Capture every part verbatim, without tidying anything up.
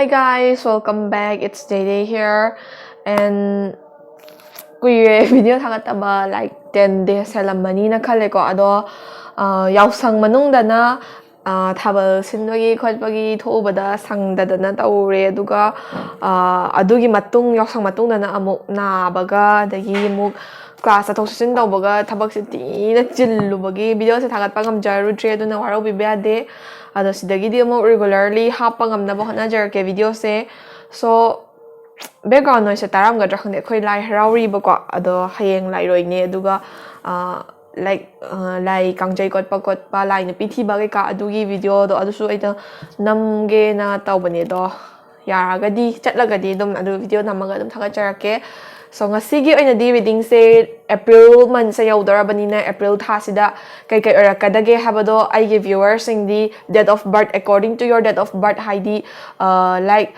Hey guys, welcome back. It's Day Day here. And ꯀꯨꯏꯔꯦ video ꯊꯥꯒꯠꯇꯕ, like ten days ꯍꯦꯜꯂꯝꯃꯅꯤꯅ ꯈꯜꯂꯦꯀꯣ꯫ ꯑꯗꯣ ꯑ, ꯌꯥꯎꯁꯪ ꯃꯅꯨꯡꯗꯅ ꯑ, ꯊꯥꯕꯜ ꯁꯤꯟꯕꯒꯤ ꯈꯣꯠꯄꯒꯤ ꯊꯣꯛꯎꯕꯗ ꯁꯪꯗꯗꯅ ꯇꯧꯔꯦ꯫ ꯑꯗꯨꯒ ꯑ, ꯑꯗꯨꯒꯤ ꯃꯇꯨꯡ, ꯌꯥꯎꯁꯪ ꯃꯇꯨꯡꯗꯅ ꯑꯃꯨꯛ ꯅꯥꯕꯒ, ꯑꯗꯒꯤ ꯑꯃꯨꯛ class ꯆꯠꯊꯣꯛ ꯆꯠꯁꯤꯟ ꯇꯧꯕꯒ ꯊꯕꯛꯁꯦ ꯊꯤꯅ ꯆꯤꯜꯂꯨꯕꯒꯤ videoꯁꯦ ꯊꯥꯒꯠꯄ ꯉꯝꯖꯔꯨꯗ꯭ꯔꯦ꯫ ꯑꯗꯨꯅ ꯋꯥꯔꯧꯕꯤꯕ ꯌꯥꯗꯦ꯫ ꯑꯗꯣ ꯁꯤꯗꯒꯤꯗꯤ ꯑꯃꯨꯛ regularly ꯍꯥꯞꯄ ꯉꯝꯅꯕ ꯍꯣꯠꯅꯖꯔꯛꯀꯦ videoꯁꯦ꯫ So, background noiseꯁꯦ ꯇꯥꯔꯝꯒꯗ꯭ꯔꯥ ꯈꯪꯗꯦ, ꯑꯩꯈꯣꯏ ꯂꯥꯏ ꯍꯔꯥꯎꯔꯤꯕꯀꯣ꯫ ꯑꯗꯣ ꯍꯌꯦꯡ ꯂꯥꯏꯔꯣꯏꯅꯦ꯫ ꯑꯗꯨꯒ ꯑ, like ꯑ, ꯂꯥꯏ ꯀꯥꯡꯖꯩ ꯀꯣꯠꯄ ꯈꯣꯠꯄ, ꯂꯥꯏ ꯅꯨꯄꯤ ꯊꯤꯕ ꯀꯩꯀꯥ, ꯑꯗꯨꯒꯤ videoꯗꯣ ꯑꯗꯨꯁꯨ ꯑꯩꯅ ꯅꯝꯒꯦꯅ ꯇꯧꯕꯅꯦ꯫ ꯑꯗꯣ ꯌꯥꯔꯒꯗꯤ, ꯆꯠꯂꯒꯗꯤ ꯑꯗꯨꯝ ꯑꯗꯨ video ꯅꯝꯃꯒ ꯑꯗꯨꯝ ꯊꯥꯒꯠꯆꯔꯛꯀꯦ꯫ So, ꯉꯁꯤꯒꯤ ꯑꯣꯏꯅꯗꯤ readingꯁꯦ April monthꯁꯦ ꯌꯧꯗꯧꯔꯕꯅꯤꯅ, April ꯊꯥꯁꯤꯗ ꯀꯩꯀꯩ ꯑꯣꯏꯔꯛꯀꯗꯒꯦ ꯍꯥꯏꯕꯗꯣ ꯑꯩꯒꯤ viewerꯁꯤꯡꯗꯤ date of birth, according to your date of birth, ꯍꯥꯏꯗꯤ ꯑ, like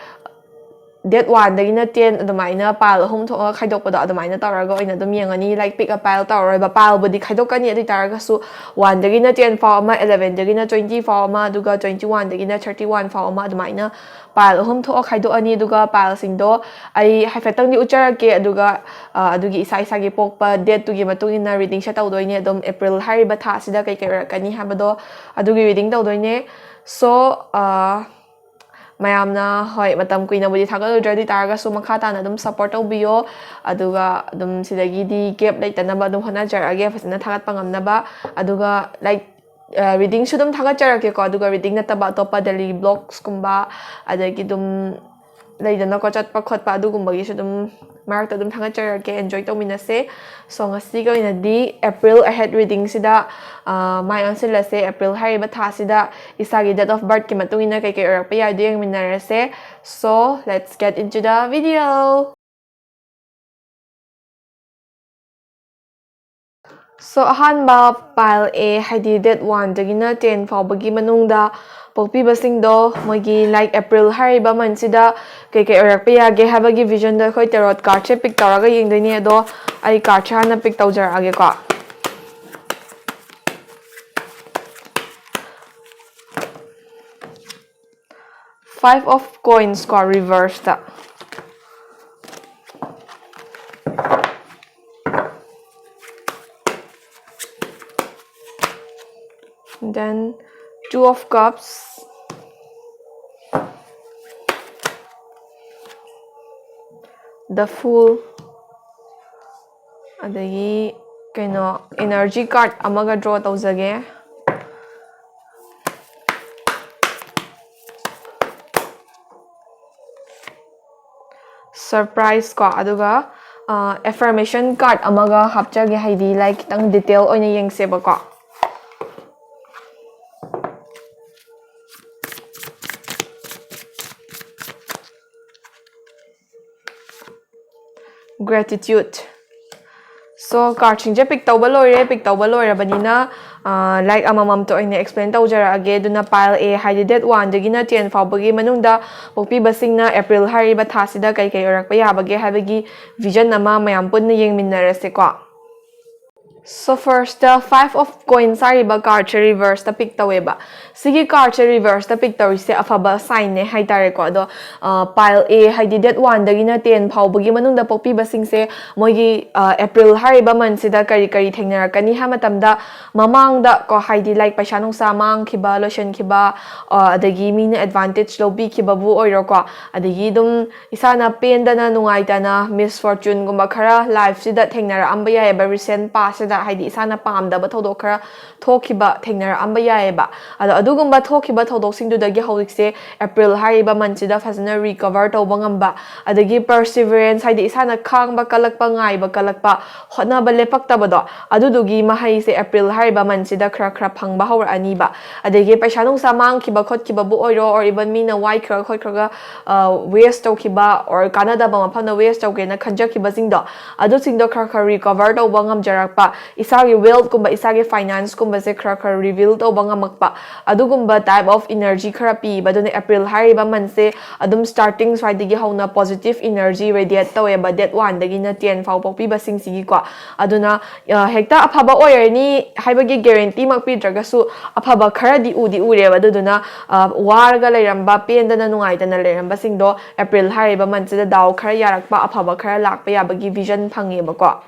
date oneꯗꯒꯤꯅ ten ꯑꯗꯨꯃꯥꯏꯅ pile ꯑꯍꯨꯝ ꯊꯣꯛꯑꯒ ꯈꯥꯏꯗꯣꯛꯄꯗꯣ, ꯑꯗꯨꯃꯥꯏꯅ ꯇꯧꯔꯒ ꯑꯣꯏꯅ ꯑꯗꯨꯝ ꯌꯦꯡꯉꯅꯤ꯫ Like, pick a pile ꯇꯧꯔꯔꯣꯏꯕ, pileꯕꯨꯗꯤ ꯈꯥꯏꯗꯣꯛꯀꯅꯤ, ꯑꯗꯨ ꯑꯣꯏ ꯇꯥꯔꯒꯁꯨ oneꯗꯒꯤꯅ ten ꯐꯥꯎ ꯑꯃ, elevenꯗꯒꯤꯅ twenty ꯐꯥꯎ ꯑꯃ, ꯑꯗꯨꯒ twenty oneꯗꯒꯤꯅ thirty one ꯐꯥꯎ ꯑꯃ, ꯑꯗꯨꯃꯥꯏꯅ pile ꯑꯍꯨꯝ ꯊꯣꯛꯑ ꯈꯥꯏꯗꯣꯛꯑꯅꯤ꯫ ꯑꯗꯨꯒ pileꯁꯤꯡꯗꯣ ꯑꯩ ꯍꯥꯏꯐꯦꯠꯇꯪꯗꯤ ꯎꯠꯆꯔꯛꯀꯦ, ꯑꯗꯨꯒ ꯑ, ꯑꯗꯨꯒꯤ ꯏꯁꯥ ꯏꯁꯥꯒꯤ ꯄꯣꯛꯄ dateꯇꯨꯒꯤ ꯃꯇꯨꯡ ꯏꯟꯅ readingꯁꯦ ꯇꯧꯗꯣꯏꯅꯦ꯫ ꯑꯗꯨꯝ April ꯍꯥꯏꯔꯤꯕ ꯊꯥꯁꯤꯗ ꯀꯩꯀꯩ ꯑꯣꯏꯔꯛꯀꯅꯤ ꯍꯥꯏꯕꯗꯣ ꯑꯗꯨꯒꯤ reading ꯇꯧꯗꯣꯏꯅꯦ꯫ So, ꯑ, ꯃꯌꯥꯝꯅ, ꯍꯣꯏ, ꯃꯇꯝ ꯀꯨꯏꯅꯕꯨꯗꯤ ꯊꯥꯒꯠꯂꯨꯗ꯭ꯔꯦ, ꯑꯗꯨ ꯑꯣꯏ ꯇꯥꯔꯒꯁꯨ ꯃꯈꯥ ꯇꯥꯅ ꯑꯗꯨꯝ support ꯇꯧꯕꯤꯌꯣ꯫ ꯑꯗꯨꯒ ꯑꯗꯨꯝ ꯁꯤꯗꯒꯤꯗꯤ gap ꯂꯩꯇꯅꯕ ꯑꯗꯨꯝ ꯍꯣꯠꯅꯖꯔꯛꯑꯒꯦ, ꯐꯖꯅ ꯊꯥꯒꯠꯄ ꯉꯝꯅꯕ꯫ ꯑꯗꯨꯒ, like, ꯑ, readingꯁꯨ ꯑꯗꯨꯝ ꯊꯥꯒꯠꯆꯔꯛꯀꯦꯀꯣ꯫ ꯑꯗꯨꯒ reading ꯅꯠꯇꯕ ꯑꯇꯣꯞꯄ daily vlogsꯀꯨꯝꯕ, ꯑꯗꯒꯤ ꯑꯗꯨꯝ ꯂꯩꯗꯅꯀꯣ, ꯆꯠꯄ ꯈꯣꯠꯄ, ꯑꯗꯨꯒꯨꯝꯕꯒꯤꯁꯨ ꯑꯗꯨꯝ ꯃꯔꯛꯇ ꯑꯗꯨꯝ ꯊꯥꯒꯠꯆꯔꯛꯀꯦ꯫ Enjoy ꯇꯧꯃꯤꯟꯅꯁꯦ꯫ So, ꯉꯁꯤꯒꯤ ꯑꯣꯏꯅꯗꯤ April ahead readingꯁꯤꯗ, ꯑ, ꯃꯥꯏ ꯑꯣꯟꯁꯤꯜꯂꯁꯦ꯫ April ꯍꯥꯏꯔꯤꯕ ꯊꯥꯁꯤꯗ ꯏꯁꯥꯒꯤ date of birthꯀꯤ ꯃꯇꯨꯡ ꯏꯟꯅ ꯀꯩꯀꯩ ꯑꯣꯏꯔꯛꯄ ꯌꯥꯏꯗꯣ ꯌꯦꯡꯃꯤꯟꯅꯔꯁꯦ꯫ So, let's get into the video. So, ꯑꯍꯥꯟꯕ pile A, ꯍꯥꯏꯗꯤ date oneꯗꯒꯤꯅ ten ꯐꯥꯎꯕꯒꯤ ꯃꯅꯨꯡꯗ ꯄꯣꯛꯄꯤꯕꯁꯤꯡꯗꯣ, ꯃꯣꯏꯒꯤ, like, April ꯍꯥꯏꯔꯤꯕ monthꯁꯤꯗ ꯀꯩꯀꯩ ꯑꯣꯏꯔꯛꯄ ꯌꯥꯒꯦ ꯍꯥꯏꯕꯒꯤ visionꯗꯣ ꯑꯩꯈꯣꯏ tarot cardꯁꯦ pick ꯇꯧꯔꯒ ꯌꯦꯡꯗꯣꯏꯅꯦ꯫ ꯑꯗꯣ ꯑꯩ cardꯁꯦ ꯍꯥꯟꯅ pick ꯇꯧꯖꯔꯛꯑꯒꯦꯀꯣ꯫ Five of Coins ꯀꯣ, reverse ꯇ. Then Two of Cups, The Fool, ꯑꯗꯒꯤ ꯀꯩꯅꯣ, energy card ꯑꯃꯒ draw ꯇꯧꯖꯒꯦ. Surprise ꯀꯣ, ꯑꯗꯨꯒ, ꯑ, affirmation card ꯑꯃꯒ ꯍꯥꯞꯆꯒꯦ, ꯍꯥꯏꯗꯤ, like, ꯈꯤꯇꯪ detail ꯑꯣꯏꯅ ꯌꯦꯡꯁꯦꯕꯀꯣ. Gratitude. So, card ꯁꯤꯡꯁꯦ pick ꯇꯧꯕ ꯂꯣꯏꯔꯦ꯫ Pick ꯇꯧꯕ ꯂꯣꯏꯔꯕꯅꯤꯅ, ꯑ, like, ꯑꯃꯃꯝꯇ ꯑꯣꯏꯅ explain ꯇꯧꯖꯔꯛꯑꯒꯦ꯫ ꯑꯗꯨꯅ, pile A ꯍꯥꯏꯗꯤ date one ꯗꯒꯤꯅ ten ꯐꯥꯎꯕꯒꯤ ꯃꯅꯨꯡꯗ ꯄꯣꯛꯄꯤꯕꯁꯤꯡꯅ April ꯍꯥꯏꯔꯤꯕ ꯊꯥꯁꯤꯗ ꯀꯩ ꯀꯩ ꯑꯣꯏꯔꯛꯄ ꯌꯥꯕꯒꯦ ꯍꯥꯏꯕꯒꯤ vision ꯑꯃ ꯃꯌꯥꯝ ꯄꯨꯟꯅ ꯌꯦꯡꯃꯤꯟꯅꯔꯁꯦꯀꯣ꯫ So, first ꯇ Five of Coins ꯍꯥꯏꯔꯤꯕ card ꯁꯦ reverse ꯇ pick ꯇꯧꯋꯦꯕ꯫ ꯁꯤꯒꯤ card ꯁꯦ reverse ꯇ pick ꯇꯧꯔꯤꯁꯦ ꯑꯐꯕ sign ꯅꯦ ꯍꯥꯏꯇꯥꯔꯦꯀꯣ꯫ ꯑꯗꯣ, ꯑ, pile A ꯍꯥꯏꯗꯤ date one ꯗꯒꯤꯅ ten ꯐꯥꯎꯕꯒꯤ ꯃꯅꯨꯡꯗ ꯄꯣꯛꯄꯤꯕꯁꯤꯡꯁꯦ ꯃꯣꯏꯒꯤ, ꯑ, April ꯍꯥꯏꯔꯤꯕ month ꯁꯤꯗ ꯀꯔꯤ ꯀꯔꯤ ꯊꯦꯡꯅꯔꯛꯀꯅꯤ ꯍꯥꯏꯕ ꯃꯇꯝꯗ, ꯃꯃꯥꯡꯗ ꯀꯣ, ꯍꯥꯏꯗꯤ, like, ꯄꯩꯁꯥ ꯅꯨꯡꯁꯥ ꯃꯥꯡꯈꯤꯕ, ꯂꯣꯏꯁꯤꯟꯈꯤꯕ, ꯑ, ꯑꯗꯒꯤ ꯃꯤꯅ advantage ꯂꯧꯕꯤꯈꯤꯕꯕꯨ ꯑꯣꯏꯔꯣꯀꯣ, ꯑꯗꯒꯤ ꯑꯗꯨꯝ ꯏꯁꯥꯅ ꯄꯦꯟꯗꯅ, ꯅꯨꯡꯉꯥꯏꯇꯅ, misfortune ꯒꯨꯝꯕ ꯈꯔ life ꯁꯤꯗ ꯊꯦꯡꯅꯔꯛꯑꯝꯕ ꯌꯥꯏꯑꯕ, recent past ꯁꯤꯗ, ꯍꯥꯏꯗꯤ, ꯏꯁꯥꯅ ꯄꯥꯝꯗꯕ ꯊꯧꯗꯣꯛ ꯈꯔ ꯊꯣꯛꯈꯤꯕ ꯊꯦꯡꯅꯔꯛꯑꯝꯕ ꯌꯥꯏꯑꯕ꯫ ꯑꯗꯣ, ꯑꯗꯨꯒꯨꯝꯕ ꯊꯣꯛꯈꯤꯕ ꯊꯧꯗꯣꯛꯁꯤꯡꯗꯨꯗꯒꯤ ꯍꯧꯖꯤꯛꯁꯦ April ꯍꯥꯏꯔꯤꯕ month ꯁꯤꯗ ꯐꯖꯅ recover ꯇꯧꯕ ꯉꯝꯕ, ꯑꯗꯒꯤ perseverance, ꯍꯥꯏꯗꯤ, ꯏꯁꯥꯅ ꯈꯥꯡꯕ ꯀꯜꯂꯛꯄ, ꯉꯥꯏꯕ ꯀꯜꯂꯛꯄ, ꯍꯣꯠꯅꯕ ꯂꯦꯞꯄꯛꯇꯕꯗꯣ, ꯑꯗꯨꯗꯨꯒꯤ ꯃꯍꯩꯁꯦ April ꯍꯥꯏꯔꯤꯕ month ꯁꯤꯗ ꯈꯔ ꯈꯔ ꯐꯪꯕ ꯍꯧꯔꯛꯑꯅꯤꯕ꯫ ꯑꯗꯒꯤ ꯄꯩꯁꯥ ꯅꯨꯡꯁꯥ ꯃꯥꯡꯈꯤꯕ ꯈꯣꯠꯈꯤꯕꯕꯨ ꯑꯣꯏꯔꯣ, or even ꯃꯤꯅ ꯋꯥꯏꯈ꯭ꯔꯒ ꯈꯣꯠꯈ꯭ꯔꯒ, ꯑ, waste ꯇꯧꯈꯤꯕ, or ꯀꯥꯟꯅꯗꯕ ꯃꯐꯝꯗ waste ꯇꯧꯒꯦꯅ ꯈꯟꯖꯈꯤꯕꯁꯤꯡꯗꯣ, ꯑꯗꯨꯁꯤꯡꯗꯣ ꯈꯔ ꯈꯔ recover ꯇꯧꯕ ꯉꯝꯖꯔꯛꯄ, ꯏꯁꯥꯒꯤ wealth ꯀꯨꯝꯕ, ꯏꯁꯥꯒꯤ finance ꯀꯨꯝꯕꯁꯦ ꯈꯔ ꯈꯔ reveal ꯇꯧꯕ ꯉꯝꯃꯛꯄ, ꯑꯗꯨꯒꯨꯝꯕ type of energy ꯈꯔ ꯄꯤꯕ꯫ ꯑꯗꯨꯅ April ꯍꯥꯏꯔꯤꯕ month ꯁꯦ ꯑꯗꯨꯝ starting ꯁ꯭ꯋꯥꯏꯗꯒꯤ ꯍꯧꯅ positive energy radiate ꯇꯧꯋꯦꯕ, date one ꯗꯒꯤꯅ ten ꯐꯥꯎ ꯄꯣꯛꯄꯤꯕꯁꯤꯡꯁꯤꯒꯤꯀꯣ꯫ ꯑꯗꯨꯅ ꯑ, ꯍꯦꯛꯇ ꯑꯐꯕ ꯑꯣꯏꯔꯅꯤ ꯍꯥꯏꯕꯒꯤ guarantee ꯃꯛ ꯄꯤꯗ꯭ꯔꯒꯁꯨ, ꯑꯐꯕ ꯈꯔꯗꯤ ꯎꯗꯤ ꯎꯔꯦꯕ꯫ ꯑꯗꯨꯗꯨꯅ ꯑ, ꯋꯥꯔꯒ ꯂꯩꯔꯝꯕ, ꯄꯦꯟꯗꯅ ꯅꯨꯡꯉꯥꯏꯇꯅ ꯂꯩꯔꯝꯕꯁꯤꯡꯗꯣ April ꯍꯥꯏꯔꯤꯕ month ꯁꯤꯗ ꯗꯥꯎ ꯈꯔ ꯌꯥꯔꯛꯄ, ꯑꯐꯕ ꯈꯔ ꯂꯥꯛꯄ ꯌꯥꯕꯒꯤ vision ꯐꯪꯉꯦꯕꯀꯣ꯫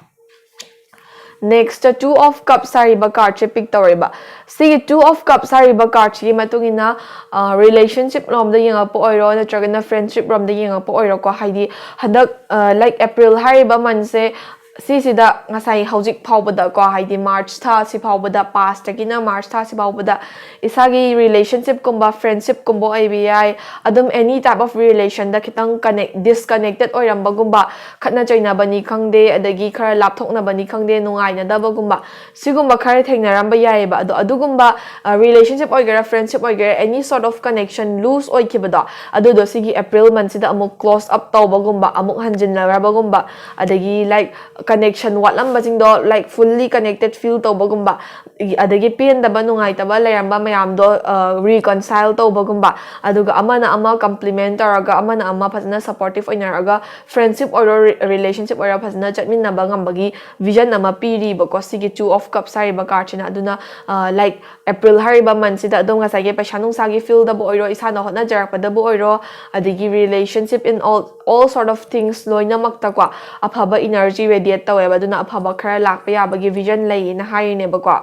Next, Two of Cups ꯍꯥꯏꯔꯤꯕ card ꯁꯦ pick ꯇꯧꯔꯦꯕ꯫ ꯁꯤꯒꯤ Two of Cups ꯍꯥꯏꯔꯤꯕ card ꯁꯤꯒꯤ ꯃꯇꯨꯡ ꯏꯟꯅ, ꯑ, relationship ꯔꯣꯝꯗ ꯌꯦꯡꯉꯛꯄ ꯑꯣꯏꯔꯣ, ꯅꯠꯇ꯭ꯔꯒꯅ friendship ꯔꯣꯝꯗ ꯌꯦꯡꯉꯛꯄ ꯑꯣꯏꯔꯣꯀꯣ, ꯍꯥꯏꯗꯤ ꯍꯟꯗꯛ, ꯑ, like April ꯍꯥꯏꯔꯤꯕ month ꯁꯦ, ꯁꯤꯁꯤꯗ ꯉꯁꯥꯏ ꯍꯧꯖꯤꯛ ꯐꯥꯎꯕꯗꯀꯣ, ꯍꯥꯏꯗꯤ March ꯊꯥ ꯑꯁꯤ ꯐꯥꯎꯕꯗ, past ꯇꯒꯤꯅ March ꯊꯥ ꯑꯁꯤ ꯐꯥꯎꯕꯗ ꯏꯁꯥꯒꯤ relationship ꯀꯨꯝꯕ, friendship ꯀꯨꯝꯕ ꯑꯣꯏꯕ ꯌꯥꯏ, ꯑꯗꯨꯝ any type of relation ꯗ ꯈꯤꯇꯪ connect, disconnected ꯑꯣꯏꯔꯝꯕꯒꯨꯝꯕ, ꯈꯠꯅ ꯆꯩꯅꯕꯅꯤ ꯈꯪꯗꯦ, ꯑꯗꯒꯤ ꯈꯔ ꯂꯥꯞꯊꯣꯛꯅꯕꯅꯤ ꯈꯪꯗꯦ, ꯅꯨꯡꯉꯥꯏꯅꯗꯕꯒꯨꯝꯕ, ꯁꯤꯒꯨꯝꯕ ꯈꯔ ꯊꯦꯡꯅꯔꯝꯕ ꯌꯥꯏꯑꯕ꯫ ꯑꯗꯣ ꯑꯗꯨꯒꯨꯝꯕ, ꯑ, relationship ꯑꯣꯏꯒꯦꯔꯥ, friendship ꯑꯣꯏꯒꯦꯔꯥ, any sort of connection loose ꯑꯣꯏꯈꯤꯕꯗꯣ, ꯑꯗꯨꯗꯣ ꯁꯤꯒꯤ April month ꯁꯤꯗ ꯑꯃꯨꯛ close up ꯇꯧꯕꯒꯨꯝꯕ, ꯑꯃꯨꯛ ꯍꯟꯖꯤꯟꯅꯔꯕꯒꯨꯝꯕ, ꯑꯗꯒꯤ, like, connection ꯋꯥꯠꯂꯝꯕꯁꯤꯡꯗꯣ, like, fully connected feel ꯇꯧꯕꯒꯨꯝꯕ, ꯑꯗꯒꯤ ꯄꯦꯟꯗꯕ, ꯅꯨꯡꯉꯥꯏꯇꯕ ꯂꯩꯔꯝꯕ ꯃꯌꯥꯝꯗꯣ, ꯑ, reconcile ꯇꯧꯕꯒꯨꯝꯕ, ꯑꯗꯨꯒ ꯑꯃꯅ ꯑꯃ compliment ꯇꯧꯔꯒ, ꯑꯃꯅ ꯑꯃ ꯐꯖꯅ supportive ꯑꯣꯏꯅꯔꯒ, friendship ꯑꯣꯏꯔꯣ, ꯔꯤ-, relationship ꯑꯣꯏꯔꯣ, ꯐꯖꯅ ꯆꯠꯃꯤꯟꯅꯕ ꯉꯝꯕꯒꯤ vision ꯑꯃ ꯄꯤꯔꯤꯕꯀꯣ, ꯁꯤꯒꯤ Two of Cups ꯍꯥꯏꯔꯤꯕ card ꯁꯤꯅ꯫ ꯑꯗꯨꯅ, ꯑ, like, April ꯍꯥꯏꯔꯤꯕ month ꯁꯤꯗ ꯑꯗꯨꯝ ꯉꯁꯥꯏꯒꯤ ꯄꯩꯁꯥ ꯅꯨꯡꯁꯥꯒꯤ field ꯗꯕꯨ ꯑꯣꯏꯔꯣ, ꯏꯁꯥꯅ ꯍꯣꯠꯅꯖꯔꯛꯄꯗꯕꯨ ꯑꯣꯏꯔꯣ, ꯑꯗꯒꯤ relationship in all, all sort of things ꯂꯣꯏꯅꯃꯛꯇꯀꯣ, ꯑꯐꯕ energy radiate ꯇꯧꯋꯦꯕ꯫ ꯑꯗꯨꯅ ꯑꯐꯕ ꯈꯔ ꯂꯥꯛꯄ ꯌꯥꯕꯒꯤ vision ꯂꯩꯌꯦꯅ ꯍꯥꯏꯔꯤꯅꯦꯕꯀꯣ꯫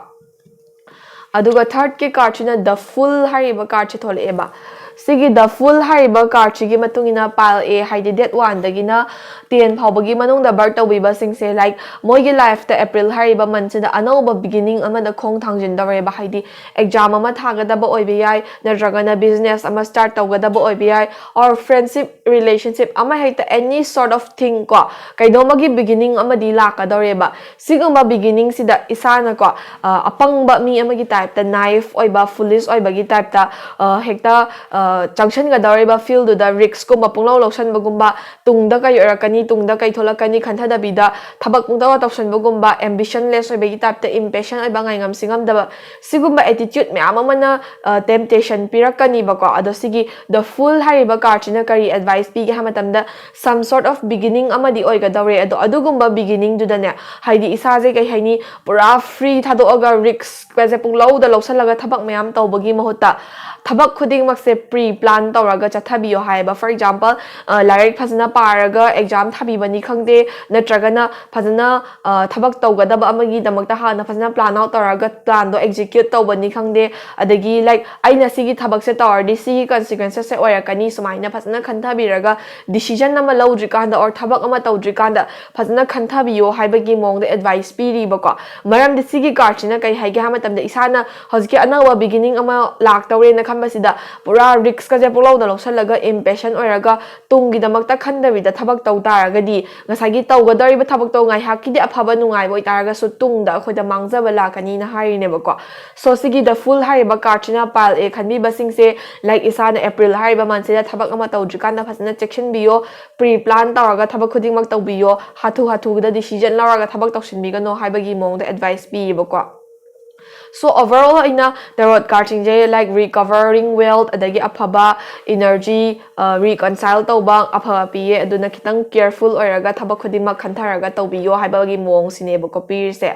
ꯑꯗꯨꯒ third ꯀꯤ card ꯁꯤꯅ The Fool ꯍꯥꯏꯔꯤꯕ card ꯁꯦ ꯊꯣꯛꯂꯛꯑꯦꯕ꯫ ꯁꯤꯒꯤ The Fool ꯍꯥꯏꯔꯤꯕ card ꯁꯤꯒꯤ ꯃꯇꯨꯡ ꯏꯟꯅ pile A, ꯍꯥꯏꯗꯤ date one ꯗꯒꯤꯅ ten ꯐꯥꯎꯕꯒꯤ ꯃꯅꯨꯡꯗ birth ꯇꯧꯕꯤꯕꯁꯤꯡꯁꯦ, like, ꯃꯣꯏꯒꯤ life ꯇ April ꯍꯥꯏꯔꯤꯕ month ꯁꯤꯗ ꯑꯅꯧꯕ beginning ꯑꯃꯗ ꯈꯣꯡ ꯊꯥꯡꯖꯤꯟꯗꯧꯔꯦꯕ꯫ ꯍꯥꯏꯗꯤ exam ꯑꯃ ꯊꯥꯒꯗꯕ ꯑꯣꯏꯕ ꯌꯥꯏ, ꯅꯠꯇ꯭ꯔꯒꯅ business ꯑꯃ start ꯇꯧꯒꯗꯕ ꯑꯣꯏꯕ ꯌꯥꯏ, or friendship, relationship ꯑꯃ ꯍꯦꯛꯇ, any sort of thing ꯀꯣ, ꯀꯩꯅꯣꯝꯃꯒꯤ beginning ꯑꯃꯗꯤ ꯂꯥꯛꯀꯗꯧꯔꯦꯕ꯫ ꯁꯤꯒꯨꯝꯕ beginning ꯁꯤꯗ ꯏꯁꯥꯅꯀꯣ, ꯑ, ꯑꯄꯪꯕ ꯃꯤ ꯑꯃꯒꯤ type ꯇ, naive ꯑꯣꯏꯕ, foolish ꯑꯣꯏꯕꯒꯤ type ꯇ, ꯑ, ꯍꯦꯛꯇ, ꯑ, ꯆꯪꯁꯤꯟꯒꯗꯧꯔꯤꯕ ꯐꯤꯜꯗꯨꯗ ꯔꯤꯛꯁꯀꯨꯝꯕ ꯄꯨꯡꯂꯧ ꯂꯧꯁꯟꯕꯒꯨꯝꯕ, ꯇꯨꯡꯗ ꯀꯩ ꯑꯣꯏꯔꯛꯀꯅꯤ, ꯇꯨꯡꯗ ꯀꯩ ꯊꯣꯛꯂꯛꯀꯅꯤ ꯈꯟꯊꯗꯕꯤꯗ ꯊꯕꯛ ꯄꯨꯡꯇꯧ ꯇꯧꯁꯟꯕꯒꯨꯝꯕ, ꯑꯦꯝꯕꯤꯁꯟꯂꯦꯁ ꯑꯣꯏꯕꯒꯤ ꯇꯥꯏꯞꯇ ꯏꯝꯄꯦꯁꯟ ꯑꯣꯏꯕ, ꯉꯥꯏꯉꯝ ꯁꯤꯡꯉꯝꯗꯕ, ꯁꯤꯒꯨꯝꯕ ꯑꯦꯇꯤꯇ꯭ꯌꯨꯠ ꯃꯌꯥꯝ ꯑꯃꯅ ꯇꯦꯝꯇꯦꯁꯟ ꯄꯤꯔꯛꯀꯅꯤꯕꯀꯣ꯫ ꯑꯗꯣ ꯁꯤꯒꯤ ꯗ ꯐꯨꯜ ꯍꯥꯏꯔꯤꯕ ꯀꯥꯔꯠꯁꯤꯅ ꯀꯔꯤ ꯑꯦꯗꯚꯥꯏꯁ ꯄꯤꯒꯦ ꯍꯥꯏꯕ ꯃꯇꯝꯗ, ꯁꯝ ꯁꯣꯔꯠ ꯑꯣꯐ ꯕꯤꯒꯤꯅꯤꯡ ꯑꯃꯗꯤ ꯑꯣꯏꯒꯗꯧꯔꯦ꯫ ꯑꯗꯣ ꯑꯗꯨꯒꯨꯝꯕ ꯕꯤꯒꯤꯅꯤꯡꯗꯨꯗꯅꯦ, ꯍꯥꯏꯗꯤ ꯏꯁꯥꯁꯦ ꯀꯩ ꯍꯥꯏꯅꯤ, ꯄꯨꯔꯥ ꯐ꯭ꯔꯤ ꯊꯥꯗꯣꯛꯑꯒ ꯔꯤꯛꯁꯀꯁꯦ ꯄꯨꯡꯂꯧꯗ ꯂꯧꯁꯜꯂꯒ ꯊꯕꯛ ꯃꯌꯥꯝ ꯇꯧꯕꯒꯤ ꯃꯍꯨꯠꯇ, ꯊꯕꯛ ꯈꯨꯗꯤꯡꯃꯛꯁꯦ ꯄ꯭ꯔꯤ ꯄ꯭ꯂꯥꯟ ꯇꯧꯔꯒ ꯆꯠꯊꯕꯤꯌꯣ ꯍꯥꯏꯌꯦꯕ꯫ ꯐꯣꯔ ꯑꯦꯛꯖꯥꯝꯄꯜ, ꯂꯥꯏꯔꯤꯛ ꯐꯖꯅ ꯄꯥꯔꯒ ꯑꯦꯛꯖꯥꯝ ꯊꯥꯕꯤꯕꯅꯤ ꯈꯪꯗꯦ, ꯅꯠꯇ꯭ꯔꯒꯅ ꯐꯖꯅ ꯊꯕꯛ ꯇꯧꯒꯗꯕ ꯑꯃꯒꯤꯗꯃꯛꯇ ꯍꯥꯟꯅ ꯐꯖꯅ ꯄ꯭ꯂꯥꯟ ꯑꯥꯎꯠ ꯇꯧꯔꯒ ꯄ꯭ꯂꯥꯟꯗꯣ ꯑꯦꯛꯖꯤꯀ꯭ꯌꯨꯠ ꯇꯧꯕꯅꯤ ꯈꯪꯗꯦ, ꯑꯗꯒꯤ ꯂꯥꯏꯛ ꯑꯩꯅ ꯁꯤꯒꯤ ꯊꯕꯛꯁꯦ ꯇꯧꯔꯗꯤ ꯁꯤꯒꯤ ꯀꯟꯁꯤꯀ꯭ꯋꯦꯟꯁꯦꯁꯁꯦ ꯑꯣꯏꯔꯛꯀꯅꯤ, ꯁꯨꯃꯥꯏꯅ ꯐꯖꯅ ꯈꯟꯊꯕꯤꯔꯒ ꯗꯤꯁꯤꯖꯟ ꯑꯃ ꯂꯧꯗ꯭ꯔꯤꯀꯥꯟꯗ ꯑꯣꯔ ꯊꯕꯛ ꯑꯃ ꯇꯧꯗ꯭ꯔꯤꯀꯥꯟꯗ ꯐꯖꯅ ꯈꯟꯊꯕꯤꯌꯣ ꯍꯥꯏꯕꯒꯤ ꯃꯑꯣꯡꯗ ꯑꯦꯗꯚꯥꯏꯁ ꯄꯤꯔꯤꯕꯀꯣ꯫ ꯃꯔꯝꯗꯤ ꯁꯤꯒꯤ ꯀꯥꯔꯠꯁꯤꯅ ꯀꯩ ꯍꯥꯏꯒꯦ ꯍꯥꯏꯕ ꯃꯇꯝꯗ, ꯏꯁꯥꯅ ꯍꯧꯖꯤꯛꯀꯤ ꯑꯅꯧꯕ ꯕꯤꯒꯤꯅꯤꯡ ꯑꯃ ꯂꯥꯛꯇꯧꯔꯦꯅ ꯈꯟꯕꯁꯤꯗ ꯄꯨꯔꯥ ꯔꯤꯛꯁꯀꯁꯦ ꯄꯨꯡꯂꯧꯗ ꯂꯧꯁꯜꯂꯒ ꯏꯝꯄꯦꯁꯟ ꯑꯣꯏꯔꯒ ꯇꯨꯡꯒꯤꯗꯃꯛꯇ ꯈꯟꯗꯕꯤꯗ ꯊꯕꯛ ꯇꯧ ꯇꯥꯔꯒꯗꯤ, ꯉꯁꯥꯏꯒꯤ ꯇꯧꯒꯗꯧꯔꯤꯕ ꯊꯕꯛꯇꯣ ꯉꯥꯏꯍꯥꯛꯀꯤꯗꯤ ꯑꯐꯕ ꯅꯨꯡꯉꯥꯏꯕ ꯑꯣꯏꯇꯥꯔꯒꯁꯨ ꯇꯨꯡꯗ ꯑꯩꯈꯣꯏꯗ ꯃꯥꯡꯖꯕ ꯂꯥꯛꯀꯅꯤꯅ ꯍꯥꯏꯔꯤꯅꯦꯕꯀꯣ꯫ ꯁꯣ ꯁꯤꯒꯤ ꯗ ꯐꯨꯜ ꯍꯥꯏꯔꯤꯕ ꯀꯥꯔꯠꯁꯤꯅ ꯄꯥꯏꯜ ꯑꯦ ꯈꯟꯕꯤꯕꯁꯤꯡꯁꯦ, ꯂꯥꯏꯛ ꯏꯁꯥꯅ ꯑꯦꯄ꯭ꯔꯤꯜ ꯍꯥꯏꯔꯤꯕ ꯃꯟꯁꯤꯗ ꯊꯕꯛ ꯑꯃ ꯇꯧꯗ꯭ꯔꯤꯀꯥꯟꯗ ꯐꯖꯅ ꯆꯦꯛꯁꯤꯟꯕꯤꯌꯣ, ꯄ꯭ꯔꯤ ꯄ꯭ꯂꯥꯟ ꯇꯧꯔꯒ ꯊꯕꯛ ꯈꯨꯗꯤꯡꯃꯛ ꯇꯧꯕꯤꯌꯣ, ꯍꯥꯊꯨ ꯍꯥꯊꯨꯗ ꯗꯤꯁꯤꯖꯟ ꯂꯧꯔꯒ ꯊꯕꯛ ꯇꯧꯁꯤꯟꯕꯤꯒꯅꯣ ꯍꯥꯏꯕꯒꯤ ꯃꯑꯣꯡꯗ ꯑꯦꯗꯚꯥꯏꯁ ꯄꯤꯌꯦꯕꯀꯣ꯫ ꯁꯣ ꯑꯣꯚꯔ ꯑꯣꯜ ꯑꯩꯅ ꯇꯦꯔꯣꯠ ꯀꯥꯔꯠꯁꯤꯡꯁꯦ ꯂꯥꯏꯛ ꯔꯤꯀꯚꯔꯤꯡ ꯋꯦꯜꯊ, ꯑꯗꯒꯤ ꯑꯐꯕ ꯏꯅꯔꯖꯤ, ꯔꯤꯀꯟꯁꯥꯏꯜ ꯇꯧꯕ ꯑꯐꯕ ꯄꯤꯌꯦ꯫ ꯑꯗꯨꯅ ꯈꯤꯇꯪ ꯀꯤꯌꯔꯐꯨꯜ ꯑꯣꯏꯔꯒ ꯊꯕꯛ ꯈꯨꯗꯤꯡꯃꯛ ꯈꯟꯊꯔꯒ ꯇꯧꯕꯤꯌꯣ ꯍꯥꯏꯕꯒꯤ ꯃꯑꯣꯡꯁꯤꯅꯦꯕꯀꯣ ꯄꯤꯔꯤꯁꯦ꯫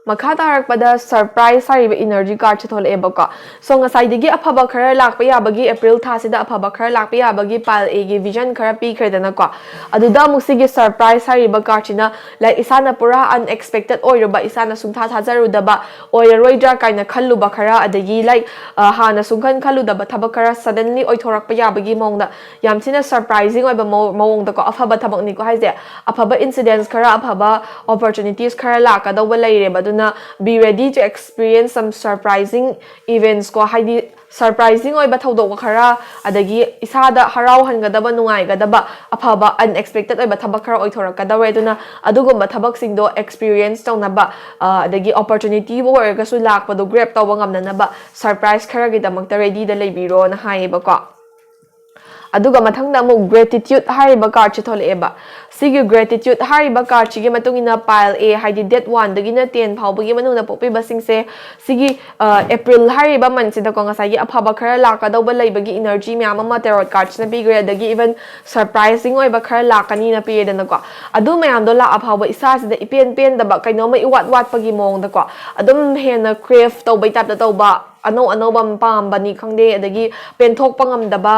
ꯃꯈꯥ ꯇꯥꯔꯛꯄꯗ ꯁꯔꯄ꯭ꯔꯥꯏꯁ ꯍꯥꯏꯔꯤꯕ ꯏꯅꯔꯖꯤ ꯀꯥꯔꯠꯁꯦ ꯊꯣꯛꯂꯛꯑꯦꯕꯀꯣ꯫ ꯁꯣ ꯉꯁꯥꯏꯗꯒꯤ ꯑꯐꯕ ꯈꯔ ꯂꯥꯛꯄ ꯌꯥꯕꯒꯤ, ꯑꯦꯄ꯭ꯔꯤꯜ ꯊꯥꯁꯤꯗ ꯑꯐꯕ ꯈꯔ ꯂꯥꯛꯄ ꯌꯥꯕꯒꯤ ꯄꯥꯏꯜ ꯑꯦꯒꯤ ꯚꯤꯖꯟ ꯈꯔ ꯄꯤꯈ꯭ꯔꯦꯗꯅꯀꯣ꯫ ꯑꯗꯨꯗ ꯑꯃꯨꯛ ꯁꯤꯒꯤ ꯁꯔꯄ꯭ꯔꯥꯏꯁ ꯍꯥꯏꯔꯤꯕ ꯀꯥꯔꯠꯁꯤꯅ ꯂꯥꯏꯛ ꯏꯁꯥꯅ ꯄꯨꯔꯥ ꯑꯟꯑꯦꯛꯁꯄꯦꯛꯇꯦꯠ ꯑꯣꯏꯔꯨꯕ, ꯏꯁꯥꯅ ꯁꯨꯡꯊꯥ ꯊꯥꯖꯔꯨꯗꯕ, ꯑꯣꯏꯔꯔꯣꯏꯗ꯭ꯔꯥ ꯀꯥꯏꯅ ꯈꯜꯂꯨꯕ ꯈꯔ, ꯑꯗꯒꯤ ꯂꯥꯏꯛ ꯍꯥꯟꯅ ꯁꯨꯡꯈꯟ ꯈꯜꯂꯨꯗꯕ ꯊꯕꯛ ꯈꯔ ꯁꯗꯟꯂꯤ ꯑꯣꯏꯊꯣꯔꯛꯄ ꯌꯥꯕꯒꯤ ꯃꯑꯣꯡꯗ, ꯌꯥꯝ ꯊꯤꯅ ꯁꯔꯄ꯭ꯔꯥꯏꯖꯤꯡ ꯑꯣꯏꯕ ꯃꯑꯣ-, ꯃꯑꯣꯡꯗꯀꯣ, ꯑꯐꯕ ꯊꯕꯛꯅꯤꯀꯣ ꯍꯥꯏꯁꯦ, ꯑꯐꯕ ꯏꯟꯁꯤꯗꯦꯟꯁ ꯈꯔ, ꯑꯐꯕ ꯑꯣꯄꯣꯔꯆꯨꯅꯤꯇꯤꯁ ꯈꯔ ꯂꯥꯛꯀꯗꯧꯕ ꯂꯩꯔꯦꯕ꯫ ꯑꯗꯨꯅ be ready to experience some surprising events ꯀꯣ, ꯍꯥꯏꯗꯤ ꯁꯔꯄ꯭ꯔꯥꯏꯖꯤꯡ ꯑꯣꯏꯕ ꯊꯧꯗꯣꯛ ꯈꯔ, ꯑꯗꯒꯤ ꯏꯁꯥꯗ ꯍꯔꯥꯎꯍꯟꯒꯗꯕ, ꯅꯨꯡꯉꯥꯏꯒꯗꯕ, ꯑꯐꯕ, ꯑꯟꯑꯦꯛꯁꯄꯦꯛꯇꯦꯠ ꯑꯣꯏꯕ ꯊꯕꯛ ꯈꯔ ꯑꯣꯏꯊꯣꯔꯛꯀꯗꯧꯔꯦ꯫ ꯑꯗꯨꯅ ꯑꯗꯨꯒꯨꯝꯕ ꯊꯕꯛꯁꯤꯡꯗꯣ ꯑꯦꯛꯁꯄꯤꯔꯤꯌꯦꯟꯁ ꯇꯧꯅꯕ, ꯑ, ꯑꯗꯒꯤ ꯑꯣꯄꯣꯔꯆꯨꯅꯤꯇꯤꯕꯨ ꯑꯣꯏꯔꯒꯁꯨ ꯂꯥꯛꯄꯗꯣ ꯒ꯭ꯔꯦꯞ ꯇꯧꯕ ꯉꯝꯅꯅꯕ ꯁꯔꯄ꯭ꯔꯥꯏꯖ ꯈꯔꯒꯤꯗꯃꯛꯇ ꯔꯦꯗꯤꯗ ꯂꯩꯕꯤꯔꯣꯅ ꯍꯥꯏꯌꯦꯕꯀꯣ꯫ ꯑꯗꯨꯒ ꯃꯊꯪꯗ ꯑꯃꯨꯛ ꯒ꯭ꯔꯦꯇꯤꯇ꯭ꯌꯨꯠ ꯍꯥꯏꯔꯤꯕ ꯀꯥꯔꯠꯁꯦ ꯊꯣꯛꯂꯛꯑꯦꯕ꯫ ꯁꯤꯒꯤ ꯒ꯭ꯔꯦꯇꯤꯇ꯭ꯌꯨꯠ ꯍꯥꯏꯔꯤꯕ ꯀꯥꯔꯠꯁꯤꯒꯤ ꯃꯇꯨꯡ ꯏꯟꯅ ꯄꯥꯏꯜ ꯑꯦ, ꯍꯥꯏꯗꯤ ꯗꯦꯠ ꯋꯥꯟꯗꯒꯤꯅ ꯇꯦꯟ ꯐꯥꯎꯕꯒꯤ ꯃꯅꯨꯡꯗ ꯄꯣꯛꯄꯤꯕꯁꯤꯡꯁꯦ, ꯁꯤꯒꯤ, ꯑ, ꯑꯦꯄ꯭ꯔꯤꯜ ꯍꯥꯏꯔꯤꯕ ꯃꯟꯠꯁꯤꯗꯀꯣ, ꯉꯁꯥꯏꯒꯤ ꯑꯐꯕ ꯈꯔ ꯂꯥꯛꯀꯗꯧꯕ ꯂꯩꯕꯒꯤ ꯏꯅꯔꯖꯤ ꯃꯌꯥꯝ ꯑꯃ ꯇꯦꯔꯣꯠ ꯀꯥꯔꯠꯁꯤꯅ ꯄꯤꯈ꯭ꯔꯦ, ꯑꯗꯒꯤ ꯏꯚꯟ ꯁꯔꯄ꯭ꯔꯥꯏꯖꯤꯡ ꯑꯣꯏꯕ ꯈꯔ ꯂꯥꯛꯀꯅꯤꯅ ꯄꯤꯔꯦꯗꯅꯀꯣ꯫ ꯑꯗꯨ ꯃꯌꯥꯝꯗꯣ ꯂꯥꯛꯑ ꯐꯥꯎꯕ ꯏꯁꯥꯁꯤꯗ ꯏꯄꯦꯟ ꯄꯦꯟꯗꯕ, ꯀꯩꯅꯣꯝꯃ ꯏꯋꯥꯠ ꯋꯥꯠꯄꯒꯤ ꯃꯑꯣꯡꯗꯀꯣ, ꯑꯗꯨꯝ ꯍꯦꯟꯅ ꯀ꯭ꯔꯦꯐ ꯇꯧꯕꯩ ꯇꯥꯏꯞꯇ ꯇꯧꯕ, ꯑꯅꯧ ꯑꯅꯧꯕ ꯑꯃ ꯄꯥꯝꯕꯅꯤ ꯈꯪꯗꯦ, ꯑꯗꯒꯤ ꯄꯦꯟꯊꯣꯛꯄ ꯉꯝꯗꯕ,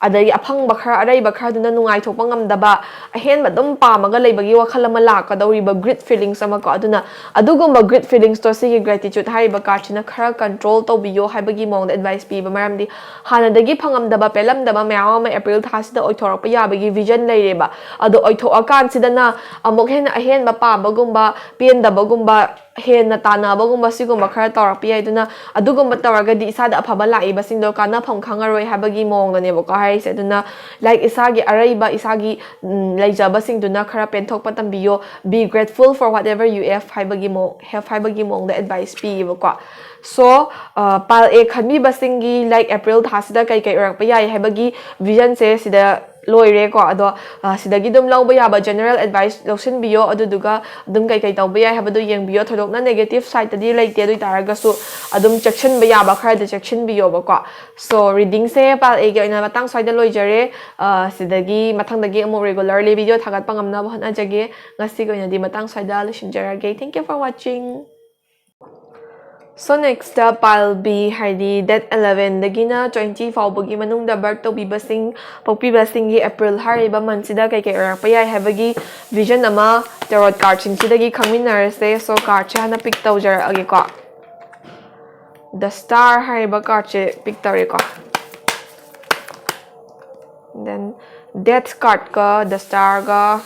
ꯑꯗꯒꯤ ꯑꯐꯪꯕ ꯈꯔ, ꯑꯔꯩꯕ ꯈꯔꯗꯨꯅ ꯅꯨꯡꯉꯥꯏꯊꯣꯛꯄ ꯉꯝꯗꯕ, ꯑꯍꯦꯟꯕ ꯑꯗꯨꯝ ꯄꯥꯝꯃꯒ ꯂꯩꯕꯒꯤ ꯋꯥꯈꯜ ꯑꯃ ꯂꯥꯛꯀꯗꯧꯔꯤꯕ, ꯒ꯭ꯔꯤꯠ ꯐꯤꯂꯤꯡꯁ ꯑꯃ ꯀꯣ꯫ ꯑꯗꯨꯅ ꯑꯗꯨꯒꯨꯝꯕ ꯒ꯭ꯔꯤꯠ ꯐꯤꯂꯤꯡꯁꯇꯣ ꯁꯤꯒꯤ ꯒ꯭ꯔꯦꯇꯤꯇ꯭ꯌꯨꯠ ꯍꯥꯏꯔꯤꯕ ꯀꯥꯔꯠꯁꯤꯅ ꯈꯔ ꯀꯟꯇ꯭ꯔꯣꯜ ꯇꯧꯕꯤꯌꯣ ꯍꯥꯏꯕꯒꯤ ꯃꯑꯣꯡꯗ ꯑꯦꯗꯚꯥꯏꯁ ꯄꯤꯕ꯫ ꯃꯔꯝꯗꯤ ꯍꯥꯟꯅꯗꯒꯤ ꯐꯪꯉꯝꯗꯕ, ꯄꯦꯜꯂꯝꯗꯕ ꯃꯌꯥꯝ ꯑꯃ ꯑꯦꯄ꯭ꯔꯤꯜ ꯊꯥꯁꯤꯗ ꯑꯣꯏꯊꯣꯔꯛꯄ ꯌꯥꯕꯒꯤ ꯚꯤꯖꯟ ꯂꯩꯔꯦꯕ꯫ ꯑꯗꯣ ꯑꯣꯏꯊꯣꯛꯑꯀꯥꯟꯁꯤꯗꯅ ꯑꯃꯨꯛ ꯍꯦꯟꯅ ꯑꯍꯦꯟꯕ ꯄꯥꯝꯕꯒꯨꯝꯕ, ꯄꯦꯟꯗꯕꯒꯨꯝꯕ, ꯍꯦꯟꯅ ꯇꯥꯟꯅꯕꯒꯨꯝꯕ, ꯁꯤꯒꯨꯝꯕ ꯈꯔ ꯇꯧꯔꯛꯄ ꯌꯥꯏ꯫ ꯑꯗꯨꯅ ꯑꯗꯨꯒꯨꯝꯕ ꯇꯧꯔꯒꯗꯤ ꯏꯁꯥꯗ ꯑꯐꯕ ꯂꯥꯛꯏꯕꯁꯤꯡꯗꯣ ꯀꯥꯟꯅꯐꯝ ꯈꯪꯉꯔꯣꯏ ꯍꯥꯏꯕꯒꯤ ꯃꯑꯣꯡꯗꯅꯦꯕꯀꯣ ꯍꯥꯏꯔꯤꯁꯦ꯫ ꯑꯗꯨꯅ, ꯂꯥꯏꯛ, ꯏꯁꯥꯒꯤ ꯑꯔꯩꯕ, ꯏꯁꯥꯒꯤ, ꯎꯝ, ꯂꯩꯖꯕꯁꯤꯡꯗꯨꯅ ꯈꯔ ꯄꯦꯟꯊꯣꯛꯄ ꯇꯝꯕꯤꯌꯣ, be grateful for whatever you have ꯍꯥꯏꯕꯒꯤ ꯃꯑꯣꯡ, have ꯍꯥꯏꯕꯒꯤ ꯃꯑꯣꯡꯗ ꯑꯦꯗꯚꯥꯏꯁ ꯄꯤꯌꯦꯕꯀꯣ꯫ ꯁꯣ, ꯄꯥꯏꯜ ꯑꯦ ꯈꯟꯕꯤꯕꯁꯤꯡꯒꯤ, ꯂꯥꯏꯛ, ꯑꯦꯄ꯭ꯔꯤꯜ ꯊꯥꯁꯤꯗ ꯀꯩ ꯀꯩ ꯑꯣꯏꯔꯛꯄ ꯌꯥꯏ ꯍꯥꯏꯕꯒꯤ ꯚꯤꯖꯟꯁꯦ ꯁꯤꯗ ꯂꯣꯏꯔꯦꯀꯣ꯫ ꯑꯗꯣ, ꯑ, ꯁꯤꯗꯒꯤ ꯑꯗꯨꯝ ꯂꯧꯕ ꯌꯥꯕ ꯖꯦꯅꯔꯦꯜ ꯑꯦꯗꯚꯥꯏꯁ ꯂꯧꯁꯤꯟꯕꯤꯌꯣ, ꯑꯗꯨꯗꯨꯒ ꯑꯗꯨꯝ ꯀꯩ ꯀꯩ ꯇꯧꯕ ꯌꯥꯏ ꯍꯥꯏꯕꯗꯣ ꯌꯦꯡꯕꯤꯌꯣ꯫ ꯊꯣꯏꯗꯣꯛꯅ ꯅꯦꯒꯦꯇꯤꯞ ꯁꯥꯏꯠꯇꯗꯤ ꯂꯩꯇꯦ, ꯑꯗꯨ ꯑꯣꯏ ꯇꯥꯔꯒꯁꯨ ꯑꯗꯨꯝ ꯆꯦꯛꯁꯤꯟꯕ ꯌꯥꯕ ꯈꯔꯗꯤ ꯆꯦꯛꯁꯤꯟꯕꯤꯌꯣꯕꯀꯣ꯫ ꯁꯣ, ꯔꯤꯗꯤꯡꯁꯦ ꯄꯥꯏꯜ ꯑꯦꯒꯤ ꯑꯣꯏꯅ ꯃꯇꯥꯡ ꯁ꯭ꯋꯥꯏꯗ ꯂꯣꯏꯖꯔꯦ꯫ ꯑ, ꯁꯤꯗꯒꯤ ꯃꯊꯪꯗꯒꯤ ꯑꯃꯨꯛ ꯔꯤꯒꯨꯂꯔꯂꯤ ꯚꯤꯗꯤꯑꯣ ꯊꯥꯒꯠꯄ ꯉꯝꯅꯕ ꯍꯣꯠꯅꯖꯒꯦ꯫ ꯉꯁꯤꯒꯤ ꯑꯣꯏꯅꯗꯤ ꯃꯇꯥꯡ ꯁ꯭ꯋꯥꯏꯗ ꯂꯣꯏꯁꯤꯟꯖꯔꯒꯦ꯫ Thank you for watching. So, next ꯄꯥꯏꯜ ꯕꯤ, ꯍꯥꯏꯗꯤ ꯗꯦꯠ ꯑꯦꯂꯚꯦꯟꯗꯒꯤꯅ ꯇ꯭ꯋꯦꯟꯇꯤ ꯐꯥꯎꯕꯒꯤ ꯃꯅꯨꯡꯗ ꯕꯔꯠ ꯇꯧꯕꯤꯕꯁꯤꯡ, ꯄꯣꯛꯄꯤꯕꯁꯤꯡꯒꯤ ꯑꯦꯄ꯭ꯔꯤꯜ ꯍꯥꯏꯔꯤꯕ ꯃꯟꯠꯁꯤꯗ ꯀꯩ ꯀꯩ ꯑꯣꯏꯔꯛꯄ ꯌꯥꯏ ꯍꯥꯏꯕꯒꯤ ꯚꯤꯖꯟ ꯑꯃ ꯇꯦꯔꯣꯠ ꯀꯥꯔꯠꯁꯤꯡꯁꯤꯗꯒꯤ ꯈꯪꯃꯤꯟꯅꯔꯁꯦ꯫ ꯁꯣ, ꯀꯥꯔꯠꯁꯦ ꯍꯥꯟꯅ ꯄꯤꯛ ꯇꯧꯖꯔꯛꯑꯒꯦꯀꯣ꯫ ꯗ ꯁ꯭ꯇꯥꯔ ꯍꯥꯏꯔꯤꯕ ꯀꯥꯔꯠꯁꯦ ꯄꯤꯛ ꯇꯧꯔꯦꯀꯣ꯫ Then, ꯗꯦꯠ ꯀꯥꯔꯠꯀ ꯗ ꯁ꯭ꯇꯥꯔꯒ,